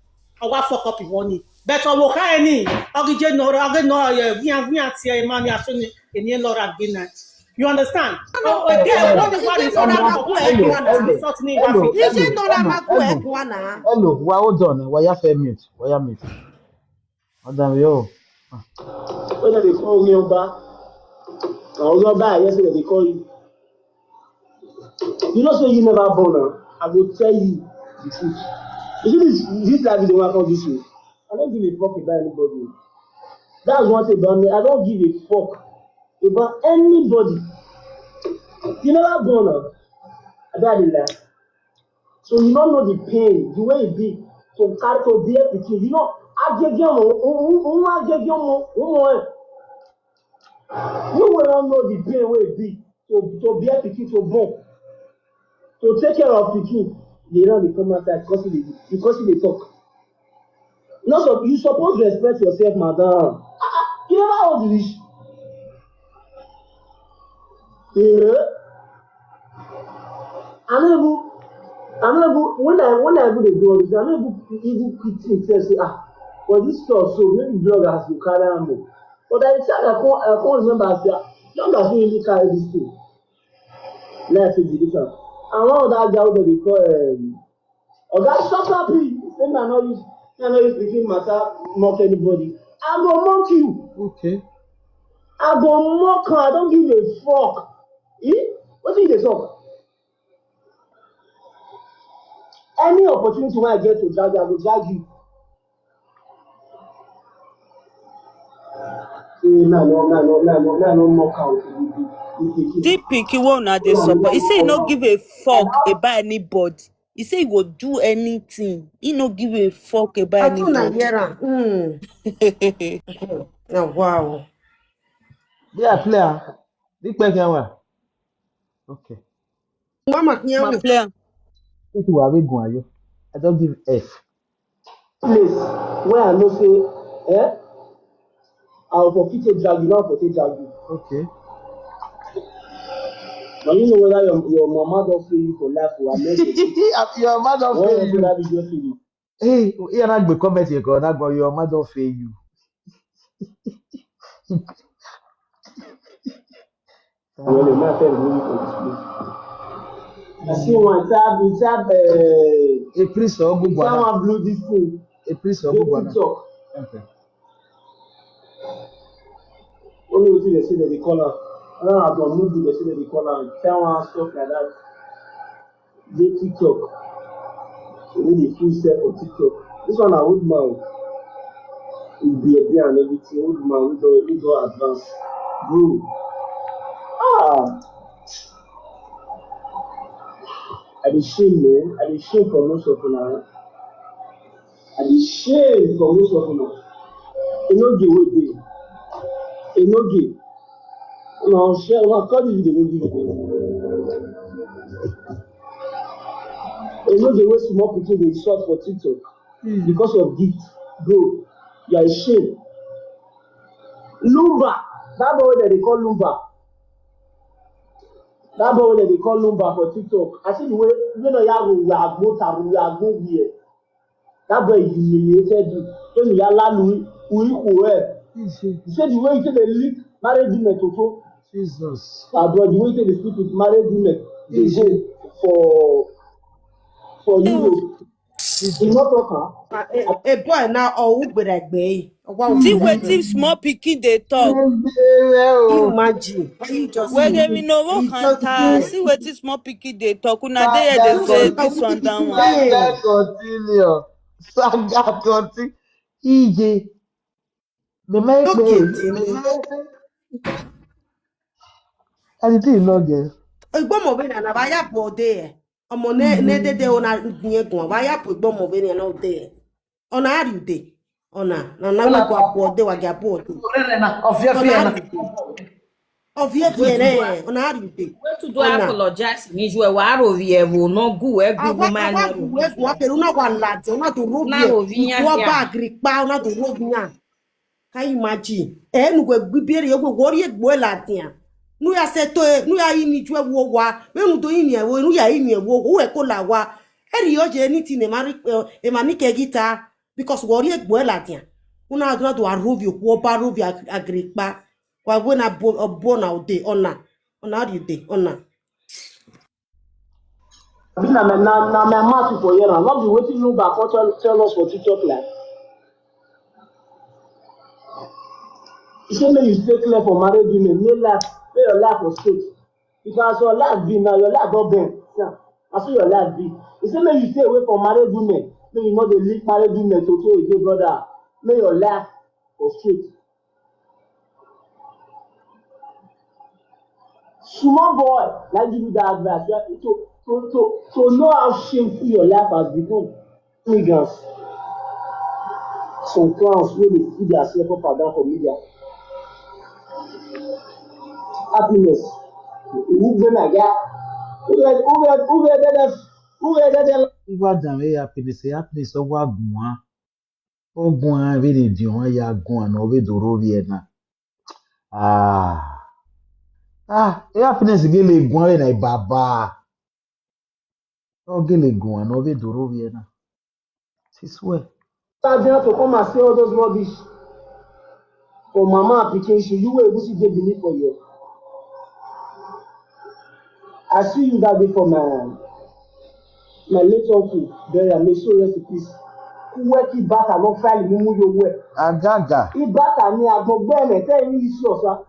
Ọ wa fuck up vbọ ni. But ọvbokhan rẹn ni, ọ ghi je nọ, ọ ghi nọ, ọ ye, wian, wian tie ma ni aso ni, eni lọra gbe na. You understand? Oh, again, what the, what is on the, what is on the, insult ni wa fi. Hello, hello, hello. Hello, wa hold on, wa ya fe mute, wa ya mute. Madam, yo. When they call me Oba, na Oba, yes, they call you. You know, so you never born now. I will tell you the truth. You see this, this life is the one I come this way. I don't give a fuck about anybody. That's one thing about me. I don't give a fuck about anybody. You never born am. I be dey lie. So you no know the pain, the way e be to carry to bear pikin. You know, agege ọmọ, u- u- u- agege ọmọ, ọmọ ẹ. You wey no know the pain wey e be to to bear pikin, to born, to take care of pikin. You no dey come outside because you dey because you dey talk. No, so you suppose respect yourself, madam. Ah, ah, you never old reach. Eh? I no even, I no even, when I when I even dey do all this, I no even even quick think sef say ah, for this stuff so maybe bloggers go carry am o. But by the time I come I come remember say ah, bloggers no really carry this thing. Life is different. And one other guy wey dem dey call um, Oga, shut up, please. Say me I no use me I no use pikin matter mock anybody. I go mock you. Okay. I go mock am. I don't give a fuck. Eh? Wetin you dey talk? Any opportunity wey I get to drag you, I go drag you. Say me I no me I no me I no me I no mock am with the with the thing. This pikin wey una dey support, he say he no give a fuck about anybody. He say he go do anything. He no give a fuck about I too na anybody. Hear am. Mm. Na wow. They are player. Big person wa. Okay. Mama, Ma clear. If you are going, I just give F. Place where I know say, eh? I will for fit take drag you, not for take drag you. Okay. But you know whether your, your mama don't fail you for life or not. Your mama don't fail you. That video fail you. Hey, you not go comment here, God. Not go. Your mama don't fail you. Well, you might tell me for this place. I see one tab, tab, uh, a priest or good one. Someone blew this thing. A priest or good one. TikTok. Okay. Only wetin dem say dem dey call am. I don't know, I don't know, dem say dem dey call am. Tell one stuff like that. Dey TikTok. Wey dey full self for TikTok. This one na old man o. With beard and everything. Old man wey don wey don advance. Bro. Ah. I dey shame, man. I dey shame for most of una. I dey shame for most of una. E no dey wey dey. E no dey. Una share una call this video wey give. E no dey wey small pikin dey insult for TikTok because of gift. Bro, you are a shame. Lumba, that boy wey dem dey call Lumba. That boy wey dem dey call Lumba for TikTok. I see the way wey no ya ru agbo ta ru agbo here. That boy humiliated you. When you allow Louis, Louis Kuel. He said the way you take the leak married women to so. Jesus. Abroad, the way you take the sleep with married women, they go for for Europe. He not talk am. A boy na ọ ugbera egbe. See wetin small pikin dey talk. Imagine. Can you just weghe mi no wo kanta. See wetin small pikin dey talk. Una dey here dey say this one, that one. Saga continue. Saga continue. Iye. Me make me. Anything no get. Igbọmọ vbe na na vbe a ya bu ọdẹ. Ọmọ ne ne dede ona gbien guan vbe a ya bu igbọmọ vbe na na ọdẹ. Ọna a rhie ude. Ọna na na wa gua bu ọdẹ wa gia bu ọdẹ. Ọviẹviẹ na. Ọviẹviẹ rẹ ọna a rhie ude. Wetu do apologize ni ju ẹ wa ro vbiẹ ẹvbo ne ọ gu wẹ gu ma na ro vbiẹ. Wa kere una wa ladian una do ro vbiẹ. Wa ba agri kpa una do ro vbiẹ. Can you imagine? Ẹ nu wẹ gbe ibiẹre ye wẹ wọ rhie egbe ladian. Nu ya sẹ to nu ya yi ni ju ẹ wo wa. Vbe nu do yi ni ẹ wo nu ya yi ni ẹ wo wẹ ko la wa. Ẹ rhie ọ ye ni ti ne ma rhie emwa ni kẹ ghi ta. Because wẹ ọ rhie egbe ladian. Una na do aro vbe okhuo ọba aro vbe agre kpa. Wa wẹ na ọbo na ode ọna. Ọna rhie ode ọna. Abi na my na na my mouth you for hear am, no be wetin Lumba come tell tell us for TikTok like. He say make you stay clear for married women, make life make your life for straight. Because as your life be now, your life don bend. Yeah. As your life be. He say make you stay away from married women, make you no dey lick married women to to again, brother. Make your life for straight. Small boy, na give you that advice. Yeah, to, to, to, to know how shameful your life has become. Niggas. Some clowns wey dey put their self up and down for media. Happiness. Who be my guy? Who be, who be, who be, who be, who be, Iwa dan vbe happiness, happiness ọ wa guan. Ọ guan vbene ediọn ya guan ne ọ vbe do rhovbiẹ na. Ah, ah, happiness gele guan vbe na baba. Ọ gele guan ne ọ vbe do rhovbiẹ na. Siswẹ. Tell them to come and say all those rubbish. For mama and pikin issue, you wey Egusi dey beneath for here. I see you that day for my my late uncle burial, may soul rest in peace. Kuwe ki bata no file mumu yo we. Agaga. Ibata ni agbogbo ẹmwẹ te emwi isi ọsa.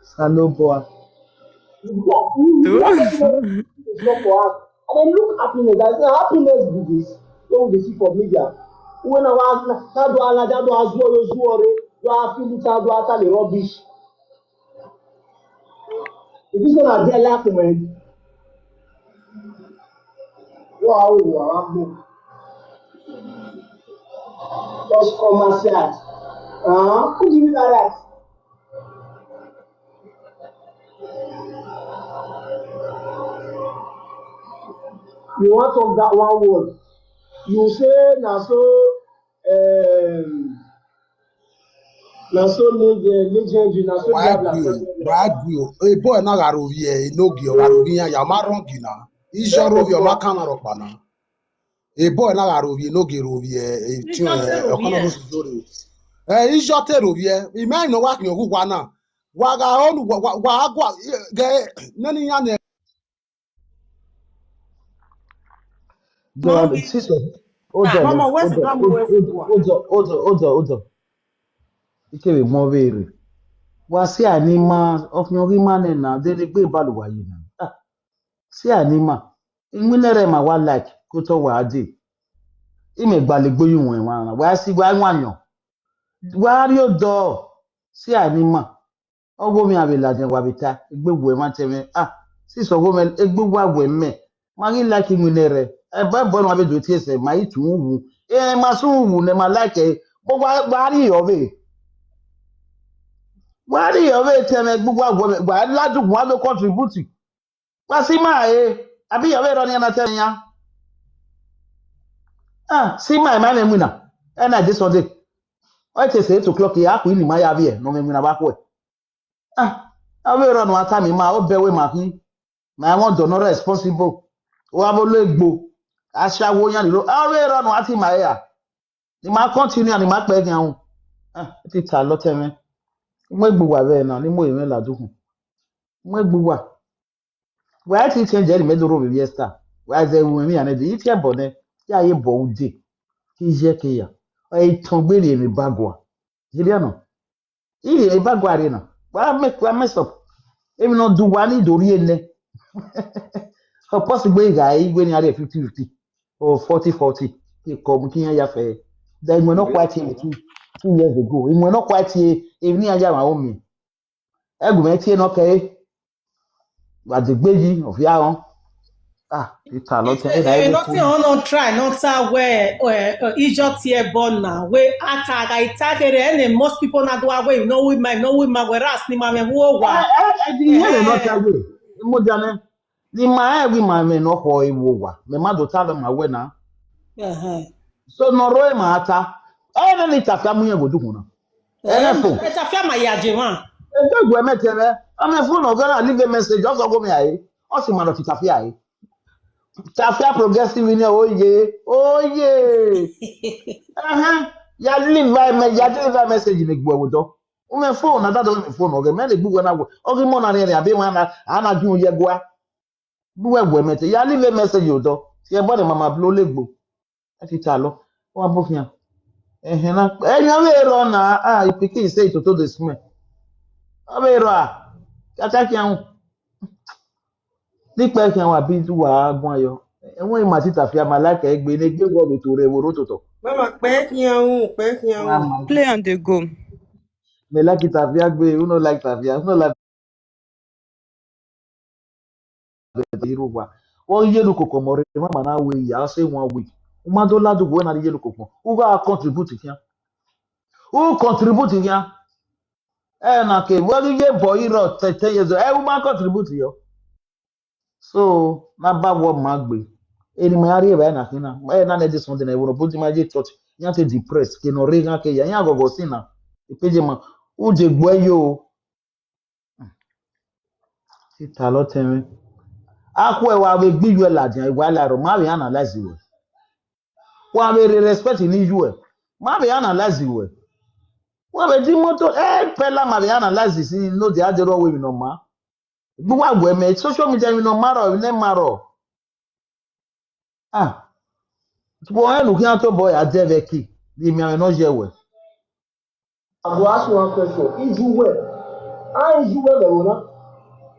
Salobua. But we, we, we, we, we, we, we, we, I dey look happiness. I say happiness be this. Wey we dey see for media. When I was, that do alaja do azuo yo zuo re, do afilu ta do ata le rubbish. If you say na there laugh, man. Wow, wow, wow. Just come and say that. Uh-huh. Who give you that right? You want talk that one word. You say na so, um, na so leg-, eh, legendary, na so wa bla bla gbe bla o, bla. Wa gbe o. E boy na gha rovbiẹ enogie, ọ gha rovbiẹ iran ya, ọ ma wrong na. Iye ọ rovbiẹ, ọ ma kan na rhọkpa na. E boy na gha rovbiẹ enogie rovbiẹ, eh, Iye ọ te eh, rovbiẹ. Ọkọnọ musu do re. Eh, iye ọ te rovbiẹ. Imẹ ne ọ wa khian ọghe uwa na. Wa gha onu, wa, wa, wa gua, eh, ghe, nene iran nẹ. Mummy. Sister, hold on, Mama, where's hold the on, hold on, hold on, hold on, hold on. Ikevbe mọ vbe rre. Wa si a ni ma, ọkhian ghi ma nẹ na, de ne egbe ba lu wa yi na. Ah, si a ni ma. Iwinna rẹ ma wa like, ke otọ wa dee. Imẹ gba legbe ye uwẹn emwa na. Wa si wa wanniẹn. Wa rrie odọ, si a ni ma. Ọghe ovbi iran vbe ladian wa vbe ta, egbe uwẹ mwa tẹmwẹ. Ah, sisi ọghe mwẹ, egbe uwa wẹ mẹ. Ma ghi like iwinna rẹ. Ẹbọ ẹbọ ne wa vbe do tie sẹ, ma i tun wu. Eh, ma sun wu nẹ, ma like ẹre. But wa, wa rhie ọvbe. Wa rhie ọvbe tẹmwẹ egbe uwa wẹ mẹ. Wa ladu, wa do contribute. Wa si ma ẹre, abi ọ vbe rọ nian na tẹmwẹ iran? Ah, si ma ẹre, ma mwẹ iwinna. Ẹna de Sunday. Ọ te sẹ eight o'clock, a khu ini ma ya vbiẹ, ne ọ mwẹ iwinna vbe akhuẹ. Ah, ọ vbe rọ ne ọ tama ima, ọ bẹ wẹ ma khin. Ma ẹmwẹ ọdọ ne ọ responsible. Ọ gha vbe lo egbo. Ashawo yan ni ro. Ọ vbe rọ ne ọ tama ima ya. Ne ima continue, ne ima kpẹ khian ru. Ah, te I ta lọ tẹmwẹ. Mu egbe uwa vbe na, ne I mu ẹre mwẹ ladian. Mu egbe uwa. Wa i te change ẹre, mẹ do rho vbe Esther. Wa zẹ ru emwi iran nẹ, de, I tie ẹbọ nẹ, ya ye bọ ude. Ke iye ke ya. Ọ i tọn gbe rhie emwi ba gua. Jiriana. I rhie emwi ba gua rre na. Wa make, wa mess up. Emwi ne ọ do uwa ni do rhie nẹ. Ọ possible gha i wẹ ne a rhie fifty fifty or forty forty. Ke kọ mu ke iran ya fẹ. Da iwẹn nọ kua tie two, two years ago. Iwẹn nọ kua tie emwi ne iran ya vbe aro miẹn. Ẹgu mwẹ tie nọ kẹre. Wa degbe yi, ọ via rọn. Ah, I ta lọ tẹ, e na, eh, nothing on, on try, not ta where, eh, eh, Ijo tie born now. We ata ga ita kere, and then most people not do away, no with my, no with my, whereas ni ma me wo wa. Eh, eh, eh, you know, not away. Mo jane. Ni ma e wi ma me no ho e wo wa. Me ma do ta lo ma we na. Uh-huh. So no ro e ma ta. E ne ni ta fia mu yen wo du na. Ẹ fo. Ẹ tafia ma ya je wan. Ẹ gbẹgbẹ mẹ tẹrẹ. Ọmọ ẹ fo nọ gẹrẹ leave a message, ọ sọ gomẹ ae. Ọ si ma nọ fi tafia ae. Tafia progressive ni oye. Oye. Ẹhẹn. Ya leave a me-, ya leave a message ni gbuẹ wo dọ. Ọmọ ẹ fo na dada ọmọ ẹ fo nọ gẹ. Mẹ le gbuẹ na wo. Ọ ghi mọ na rẹ rẹ abe wan na, a na ju ye gua. Gbuẹ gbuẹ mẹ te. Ya leave a message odọ. Si ẹbọ ne mama blo legbo. Ẹ ti ta lọ. Ọ wa bọ khian. Ẹhẹn na. Ẹyan vbe rọ na, ah, I pikin say toto dey smell. Ọ vbe rọ a. Cha cha khian. Ni kpẹ khian wa bi du wa guan yọ. Ẹwọn ima ti tafia ma like egbe ne egbe wọ vbe to rẹ vbe oro totọ. Mama, kpẹ khian u, kpẹ khian u. Mama. Play and dey go. Me like it tafia gbe, who no like tafia? Who no like vbe iro wa. Ọ ye ne ukoko ọmọ rre, ma ma na wẹ ya, ọ sẹ one week. U ma do ladian uwẹ na rre ye ne ukoko. U gha contribute khian. U contribute khian. Ẹ na ke, wẹ ghi ye boy rọ ten, ten years old. Ẹ, u ma contribute yọ. So, na ba wọ ma gbe. Eni ma rri evbare na khin na. Ẹ na nẹ this Sunday na, ẹvbo nọ, but ma ye church. Iran te depressed, ke nọ rre ghan ke ya. Iran ghọghọ sin na. Ipeje ma, u je gbe yo. Italọ tẹmwẹ. Akhuẹ wa vbe gbe iyuẹ ladian, wa la rọ, ma vbe analyze wẹ. Wa vbe rre respect ne iyuẹ, ma vbe analyze wẹ. Wa vbe di moto, ẹ, pẹla ma vbe analyze sin no dia de rọ wẹ emwi ne ọ ma. Gbe uwa wẹ mẹ, social media emwi ne ọ ma rọ, emwi ne ma rọ. Ah, wẹ ọnrẹn ne u khian tobọ ya dẹ vbe ẹki, vbe imianmwẹ ne ọ yẹ wẹ. I go ask you one question. Ijuwẹ, a ijuwẹ vbe ẹvbo na?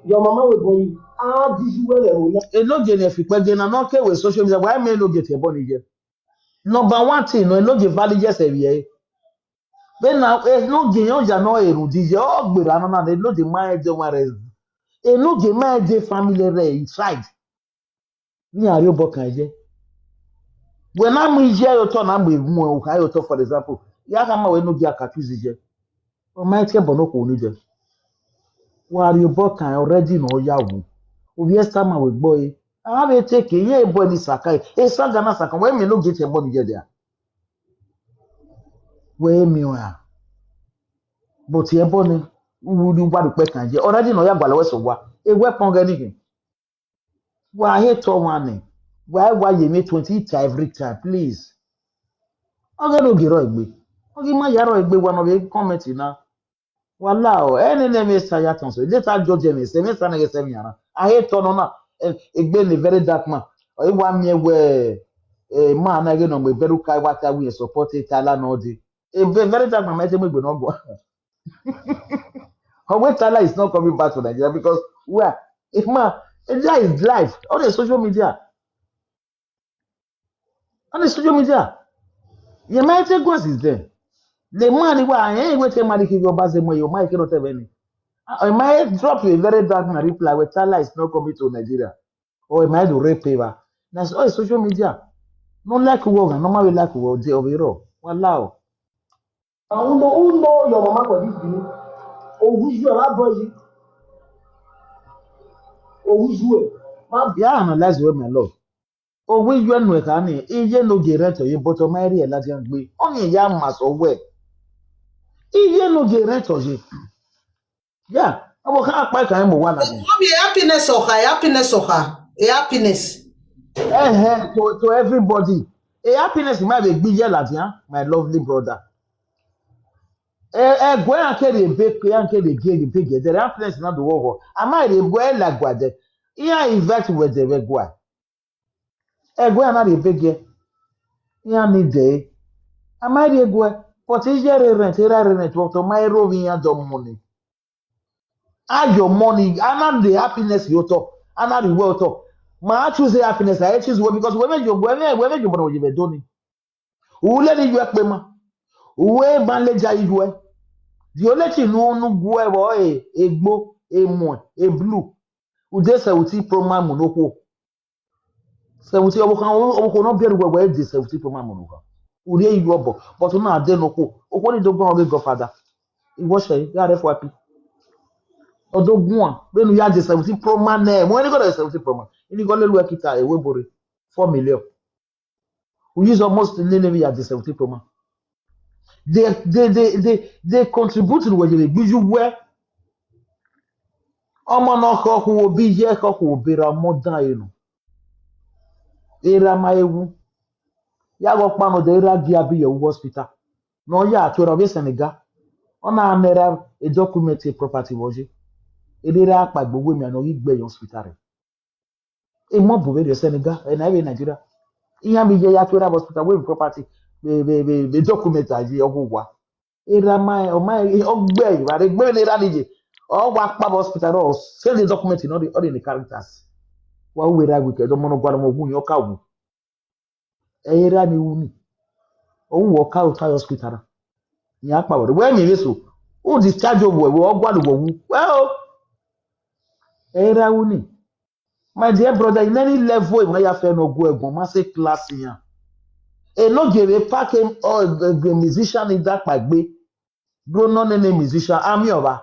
Your mama will born you. A di ijuwẹ vbe ẹvbo na? Enogie ne fi kpẹdẹ na, ne ọ ke wẹ social media, wa mẹ enogie te ẹbọ ni ye. Number one thing, no enogie vale ye ẹsẹ vbiẹ. Vbene enogie yan ya ne ọ erhunmwuda iye, ọ gberra nọ na, enogie ma rẹn de ọmwa rẹ, enogie ma rẹn de family rẹ inside. Iran rhie obọ kan ye. Wẹ na mu iye ẹre otọ, na mu emu okhan ẹre otọ, for example, ya khama wẹ ne u gia ka choose iye. Ọ ma tie ẹbọ ne okhuo ni dẹ. Wa rhie obọ kan already ne ọ ya wu. Ovbi Esther ma wẹ gbe ọre. A vbe te ke, iye ẹbọ ni saka, e saga na saka, wẹ miẹn ne u gie tie ẹbọ ni ye dia. Wẹ miẹn ọẹn. But ẹbọ ni, u ru uwa rhie ukpẹ kan ye. Already ne ọ ya gualọ wẹ sẹ owa. E wẹ kpọn ghẹ ni khin. Wa he tọ wan nẹ, wa wa ye emwi twenty ta every time, please. Ọ ghe ne ogie rrọọ egbe, ọ ghi ma ya rrọọ egbe, wa nọ vbe comment na. Wa la ọ, ẹnene ẹmwẹ sa ya tọn so, de ta judge ẹmwẹ sẹ, ẹmwẹ sa nẹghẹ sẹ ẹmwẹ aran. A he tọ nọ na, egbe ne very dark man, ọ i wa miẹn wẹ, eh, man na ghe ne ọ mu very uka, wa ta wẹ support Tyler nọ dee. A very dark man, ma te mu egbe nọ guan. Owe Tyler is not coming back to Nigeria because where? If man, that is life on the social media. On the social media. Ye ma te gua since then. The man ni wa, eh, we te marry ki go back the money, you might cannot have any. I might drop you a very dark man reply where Tyler is not coming to Nigeria. Or he might do rape paper. That's all social media. No like who, no matter like who, they overall. Wow. Uno, uno, your mama for this thing. Owijuẹ, my boy. Owijuẹ. Ma bia analyze well, my love. Owijuẹ nu ẹka ni, iye no ge rent ye, but ọ ma rhie ladian gbe. Ọ ni ya ma sọ wẹ. Iye no ge rent ye. Yeah, ọ kha kpa ka mo wa na. Mommy, happiness ọkha, happiness ọkha, happiness. Eh, eh, to, to everybody. A happiness ma vbe gbe iye ladian, my lovely brother. Ẹguẹ iran kere ebe, iran kere gie ebe gie, the happiness na do wo wo. A ma rhie ẹguẹ la ẹguẹ dẹ. Iran invite wẹ dẹ vbe ẹguẹ. Ẹguẹ iran na rhie ebe gie. Iran ni dẹ. A ma rhie ẹguẹ. But iye rre rent, erha rre rent, but ọ ma rre ovbi iran do money. Ayo money, a na rhie happiness ye otọ, a na rhie uwẹ otọ. Ma choose happiness, I choose well because wẹ vbe yo, wẹ vbe, wẹ vbe yo, but wẹ ye vbe do ni. U lele iyuẹ kpe ma. U ma lele iyuẹ. The only thing nu, nu guẹ vbe ọre egbo, emuẹn, e blue. U de seventeen Pro Max mu ne okhuo. Seventeen, ọvbokhan, ọvbokhan ne ọ biẹ ruẹ wẹ e de seventeen Pro Max mu ne okhuo. U rhie iyuẹ obọ, but u na de ne okhuo. Okhuo ni do guan ọghe godfather. Iwọ sẹ, ya rre F Y P. Ọ do guan, vbene u ya de seventeen Pro Max nẹ, mu ẹni gọdọ seventeen Pro Max. Ini gọ lele uẹ kita, ewe bore, four million. We use almost nene vbe ya de seventeen Pro Max. They, they, they, they, they contribute to wẹ ye vbe gbe iye uwẹ. Ọmọ ne ọ khọ khu obi ye, khọ khu obi ra ọmọ dan ẹre nọ. Erha ma ewu. Ya ghọ kpa nọ de erha gie abi ye hospital. Ne ọ ya tuẹ ra ovbi Senegal. Ọ na nẹ erha e document e property vbe ọ ye. Erha kpaegbe uwu emian ne ọ ghi gbe ye hospital rre. Emọ bu vberriọ Senegal, ẹna vbe Nigeria. Iran vbe iye ya tuẹ ra vbe hospital, wẹ vbe property, vbe, vbe, vbe, vbe document a ye ọghe owa. Erha ma, ọ ma, ọ gbe ẹre, vbe a rre gbe vbene erha ni ye. Ọ wa kpa vbe hospital, ọ send document ne ọ rhie, ọ rhie ne Caritas. Wa ru erha wicked, ọmọ ne ọ gualọ ọmọ wu ni, ọ ka wu. Ẹ i erha ni ru ni. Ọ wu wẹ ọ ka ru ta hospital na. Iran kpa vbe rre. Wẹ miẹn vbe eso. U discharge ovbuẹ, wẹ ọ gualọ uwẹ wu. Wẹ o. Ẹ i erha ru ni. My dear brother, in any level, emwa ya fẹ ne ọ gu ẹguọn, ma sẹ class iran. Enogie vbe pack him, ọ, egbe musician ni da kpaegbe. Bro, nọ nene musician, a miẹn ọvba.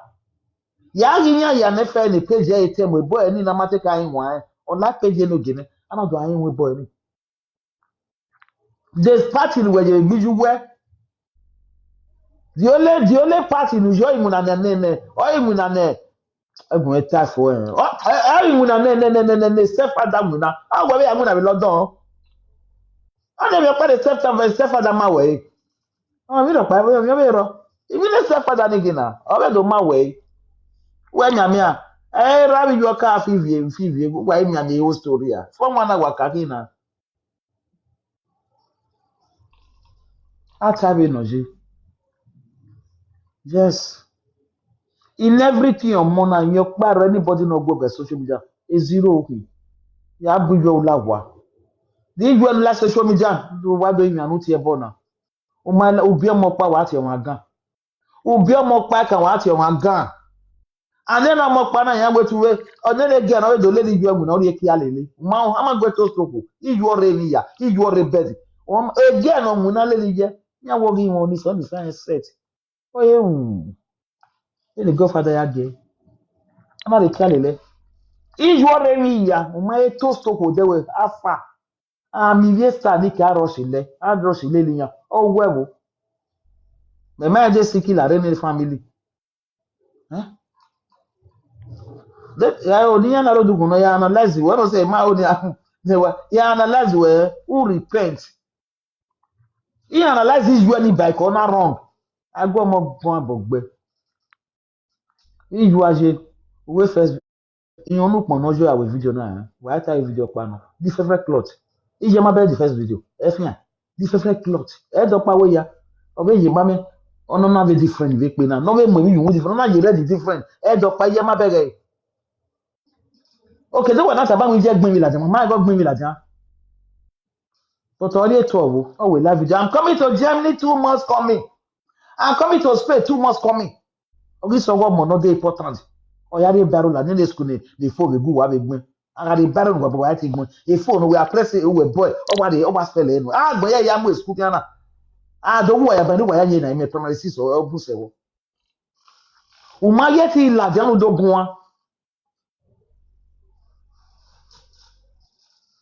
Ya ghi yan ya ne fẹ ne page ẹre te mu ebo ẹre ni na ma te ka rinmwian ẹre. Ọ la page Enogie nẹ, a na do a rinmwian ebo ẹre ni. The party ne uwẹ ye vbe gbe iye uwẹ. The only, the only party ne u yọ iwinna nẹ, nẹ, nẹ, ọ iwinna nẹ. Ẹgbẹn ta fo ẹn. Ọ, ẹ, ẹ iwinna nẹ, nẹ, nẹ, nẹ, nẹ, stepfather winna. A wẹ vbe ya winna vbe London. Ọ nẹ vbe ọkpa de stepfather, stepfather ma wẹ. Ọ vbe rọ kpa, ọ vbe rọ. Even the stepfather ni gina. Ọ vbe do ma wẹ. Wẹ miamia. Ẹ ra vbe yọ ka fi vie, fi vie. Wa miamia whole story a. Fọ wan na wa ka gina. A ta vbe nọ ye. Yes. In everything ọmọ na, iyẹn ọkpa rẹ, anybody nọ gu ẹbẹ social media, e zero khin. Ya bu iyuẹ u la wa. Di iyuẹ la social media, do wa do yan nu tie ẹbọ na. U ma la, u biẹ ọmọ ọkpa wa tie ọmwa gan. U biẹ ọmọ ọkpa kan wa tie ọmwa gan. And then ọmọ ọkpa na yan wẹ tu vbe, ọ nene girl na ọ vbe do lele iyuẹ winna, ọ rhie kia lele. U ma, a ma gu ẹre to stroke, iyuẹ ọre emwi ya, iyuẹ ọre bed. Girl ne ọ winna lele iyẹ, iran wẹ ọ ghi wọn ni sẹ, ni sẹ set. Oye, hmm. Ene godfather ya gie. A na rhie kia lele. Iyuẹ ọre emwi ya, u ma he to stroke odẹ wẹ, afa. A mi vbe sa ni ke a rush lẹ, a rush lele iran. Ọ wẹ vbo. Mẹ ma de sikila rre ne family. Eh? De, ya, o ni ya na ro dugun nọ, ya analyze wẹ, no say ma o ni a, ne wa, ya analyze wẹ, u repent. I analyze iyuẹ ni ba ẹko na wrong. A gu ọmọ bun abọ gbe. Iyuẹ a ye, uwe first, iyan unu ukpọn ne ọ yo a wẹ video na, eh? Wa ta video ọkpa nọ. The favorite cloth. Iye ma bẹ the first video. Efian. The favorite cloth. Ẹ dọ ọkpa wẹ ya. Ọ vbe ye ma mẹ. Ọ nọ na vbe different vbe kpe na. Nọ vbe mu emwi yu different. Nọ na ye red different. Ẹ dọ ọkpa iye ma bẹ ghẹ. Okay, de wẹ na taba mu iye gbin vbe ladian. Ma ẹghẹ ọ gbin vbe ladian. But ọ rhie eto ọvbo, ọ wẹ live video. I'm coming to Germany two months coming. I'm coming to Spain two months coming. Ọ ghi sẹ ọghe ọmọ nọ de important. Ọ ya rhie barrow la, nene school ne, ne fo vbe gu wa vbe gbẹn. A gha rhie barrow ne uwa bọ wa te gbẹn. Efo ne uwa press uwẹ boy, ọ wa rhie, ọ wa spell ẹre nu. A gbẹn ya ya mu school khian na. A do wu wa ya ba ne uwa ya ye na, imẹ primary six ọ, ọ bun sẹ vbọ. U ma ye te ladian unu do guan.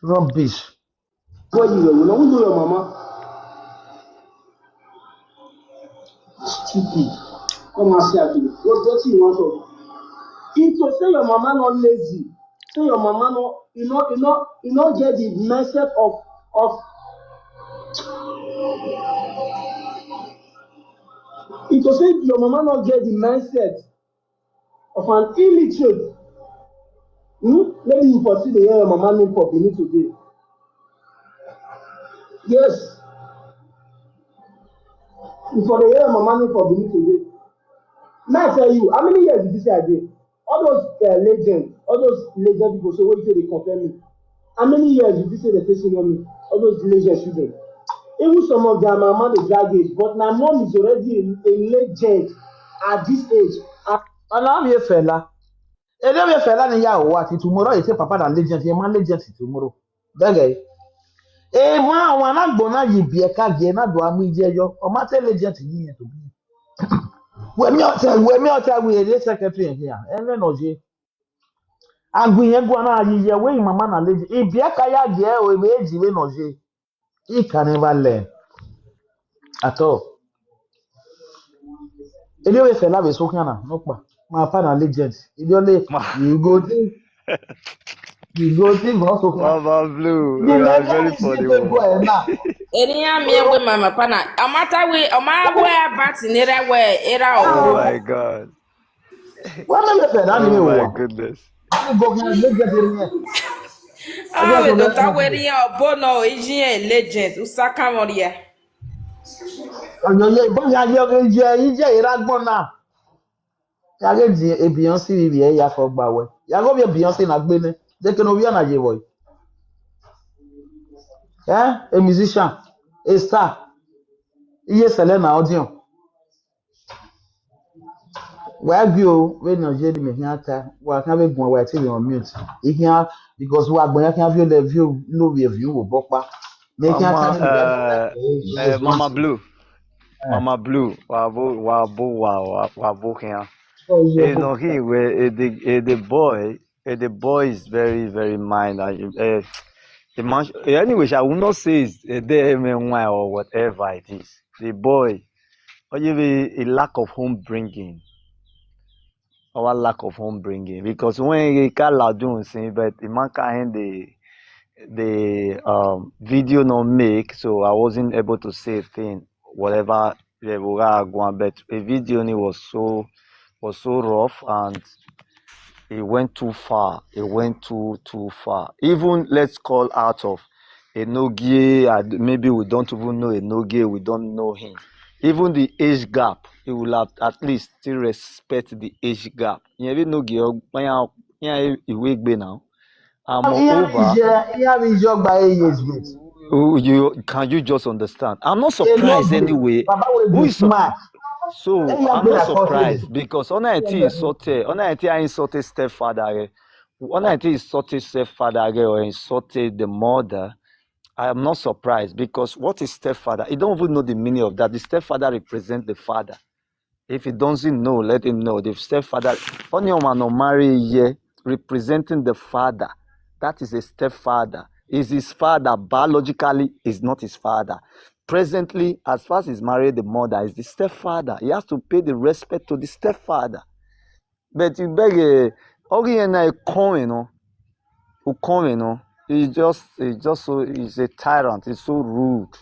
Rubbish. Where you were? When you your mama? Stupid. Come and see at you. What, what you want of? If you say your mama not lazy, say your mama not, you know, you know, you know, get the mindset of, of. If you say your mama not get the mindset of an illiterate. Hmm? Maybe you for see the hear your mama name for Benin today. Yes. You for the hear your mama name for Benin today. Now I tell you, how many years did you say I did? All those uh, legends, all those legend people, so what you say they compare me? How many years did you say they facing on me? All those legend children. Even some of their mama they drag age, but my mom is already a, a legend at this age. And ọna vbe Fẹla. Ere vbe Fẹla ni ya hoho ati tomorrow, e te papa na legend, e ma legend tomorrow. Bẹghe. Emwa ọmwa na gbọn na ye ibiẹka gie na do a mu iye yọ, ọ ma te legend ni yẹn to bi. Wẹ mi ọtẹ, wẹ mi ọtẹ, wẹ ere secretary ẹn hia, ẹmwẹ nọ ye. A gu irẹn guan na ye iye, wẹ i mama na legend. Ibiẹka ya gie ẹre, emwi eji vbe nọ ye. He can never learn at all. Ede vbe Fẹla vbe so khian na, nọkpa. My papa na legend. Ede ọle, you go think. You go think also. Baba Blue, we are very funny. Eni ya miẹn wẹ my papa na. Ọ ma ta wẹ, ọ ma wẹ about ni ra wẹ, era o. Oh my God. Wẹ mẹ vbe Fẹla ni vbe wa? Oh my goodness. Ani go khian legend ere yẹn. A vbe do ta wẹ ere yẹn, ọbo nọ, iye yẹn legend, u sa kan vbọ rria. Ọyọ ye, bọ ya ye, ye, iye ira gbọn na. Ya ghe di Beyonce vbe ivbi ẹre ya fọ gba wẹ. Ya ghe ovbi Beyonce na gbe nẹ. De kene ovbi na ye vbọ? Eh, a musician, a star. Iye Selena Odion. Wa gie o, vbene ọ ye ne imẹ khian ta, wa khian vbe guan, wa te vbe on mute. I khian, because wa gbẹn khian viọ lẹ viọ, no vbe viọ obọ kpa. Mẹ khian ta Mama, ne imẹ khian ta, uh, eh, uh, Mama Blue. Eh. Mama Blue, wa vo, wa vo, wa, wa, wa vo khian. Oh, yeah, eh, no, he, we, eh, the, eh, the boy, eh, the boy is very, very mind. Uh, uh, the man, eh, anyway, I will not say it's a D M N Y or whatever it is. The boy, or even a lack of home bringing. Our lack of home bringing, because when he call Ladun sin, but the man can't the the um video not make, so I wasn't able to say a thing, whatever they were going, but the video ni was so was so rough and it went too far. It went too too far. Even let's call out of Enogie, and maybe we don't even know Enogie, we don't know him. Even the age gap, he will have at least still respect the age gap. Ìyẹn bí Enogie, ọ, ìyẹn, ìyẹn ìwé gbé now. And moreover, ìyẹn bí ìjọba eight years yet. Oh, you, can you just understand? I'm not surprised anyway. Baba wey be smart. So I'm not surprised because ọna ẹ ti insult, ọna ẹ ti insult stepfather rẹ. Ọna ẹ ti insult stepfather rẹ or insult the mother. I am not surprised because what is stepfather? He don't even know the meaning of that. The stepfather represents the father. If he doesn't know, let him know. The stepfather, only one no marry here representing the father. That is a stepfather. Is his father biologically is not his father. Presently, as far as he's married, the mother is the stepfather. He has to pay the respect to the stepfather. But you beg, eh, ọ ghi rẹn na, a comment, no? A comment, no? He's just, he's just so, he's a tyrant. He's so rude,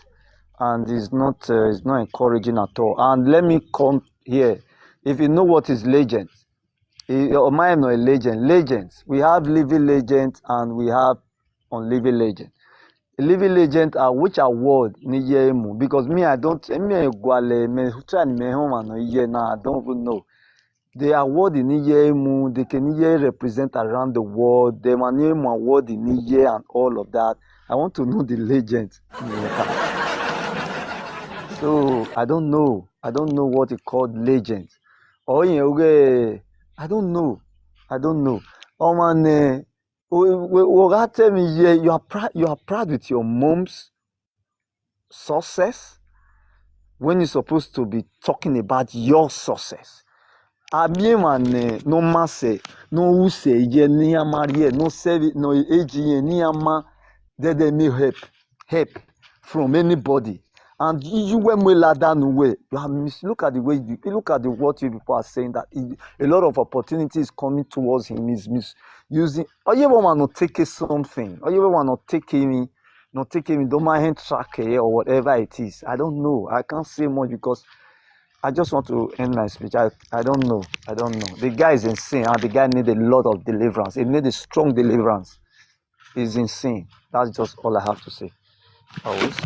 and he's not, uh, he's not encouraging at all. And let me come here. If you know what is legend, he, or my name not a legend. Legends. We have living legends and we have unliving legends. Living legends are which award ni ye mu? Because me, I don't, me guale, me try me home and ye now, I don't even know. The award ni ye mu, they can ye represent around the world. The man ye mu award ni ye and all of that. I want to know the legend. So I don't know. I don't know what he called legend. Oh yeah, okay. I don't know. I don't know. Oh man, eh, we, we, we gotta tell me, yeah, you are proud. You are proud with your mom's success when you're supposed to be talking about your success. Abie man, eh, no mase, no use, ye ni amari, no save, no age, ye ni ama, they, they may help, help from anybody. And you, you when we ladder no way, you have mis-, look at the way you look at the what you people are saying, that he, a lot of opportunity is coming towards him. Is misusing. Or you want to take something. Or you want to take him. Not take him. Don't mind him track here or whatever it is. I don't know. I can't say much because I just want to end my speech. I, I don't know. I don't know. The guy is insane. And the guy need a lot of deliverance. He need a strong deliverance. He's insane. That's just all I have to say. I will say.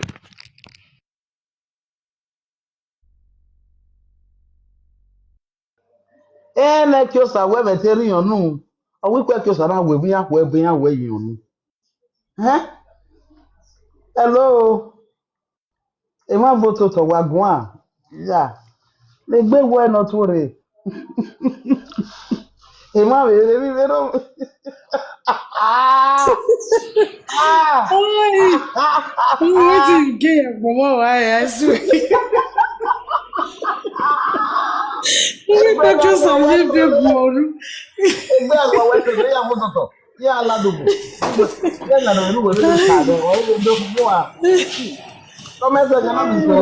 Ene Ẹkiosa wẹ vbe te rhiọn nu, ọ wẹ ikun Ẹkiosa na wẹ vbe iran khuẹ, vbe iran wẹ ye unu. Hẹn? Hello. Emwa vo totọ wa guan. Ya. Egbe wẹ ne ọ tuorre. Emwa vbe rre vbe no. Ah! Ah! Oi. Oi, wetin gay agbọmọ wa ya, I swear. Oi, Doctor Sam, ye be buoru. Egbe agbọmọ wẹ te ya vo totọ. Ya la dobo. Ya la dobo, wẹ le ta do, o le do mo a. Comment section na bi so.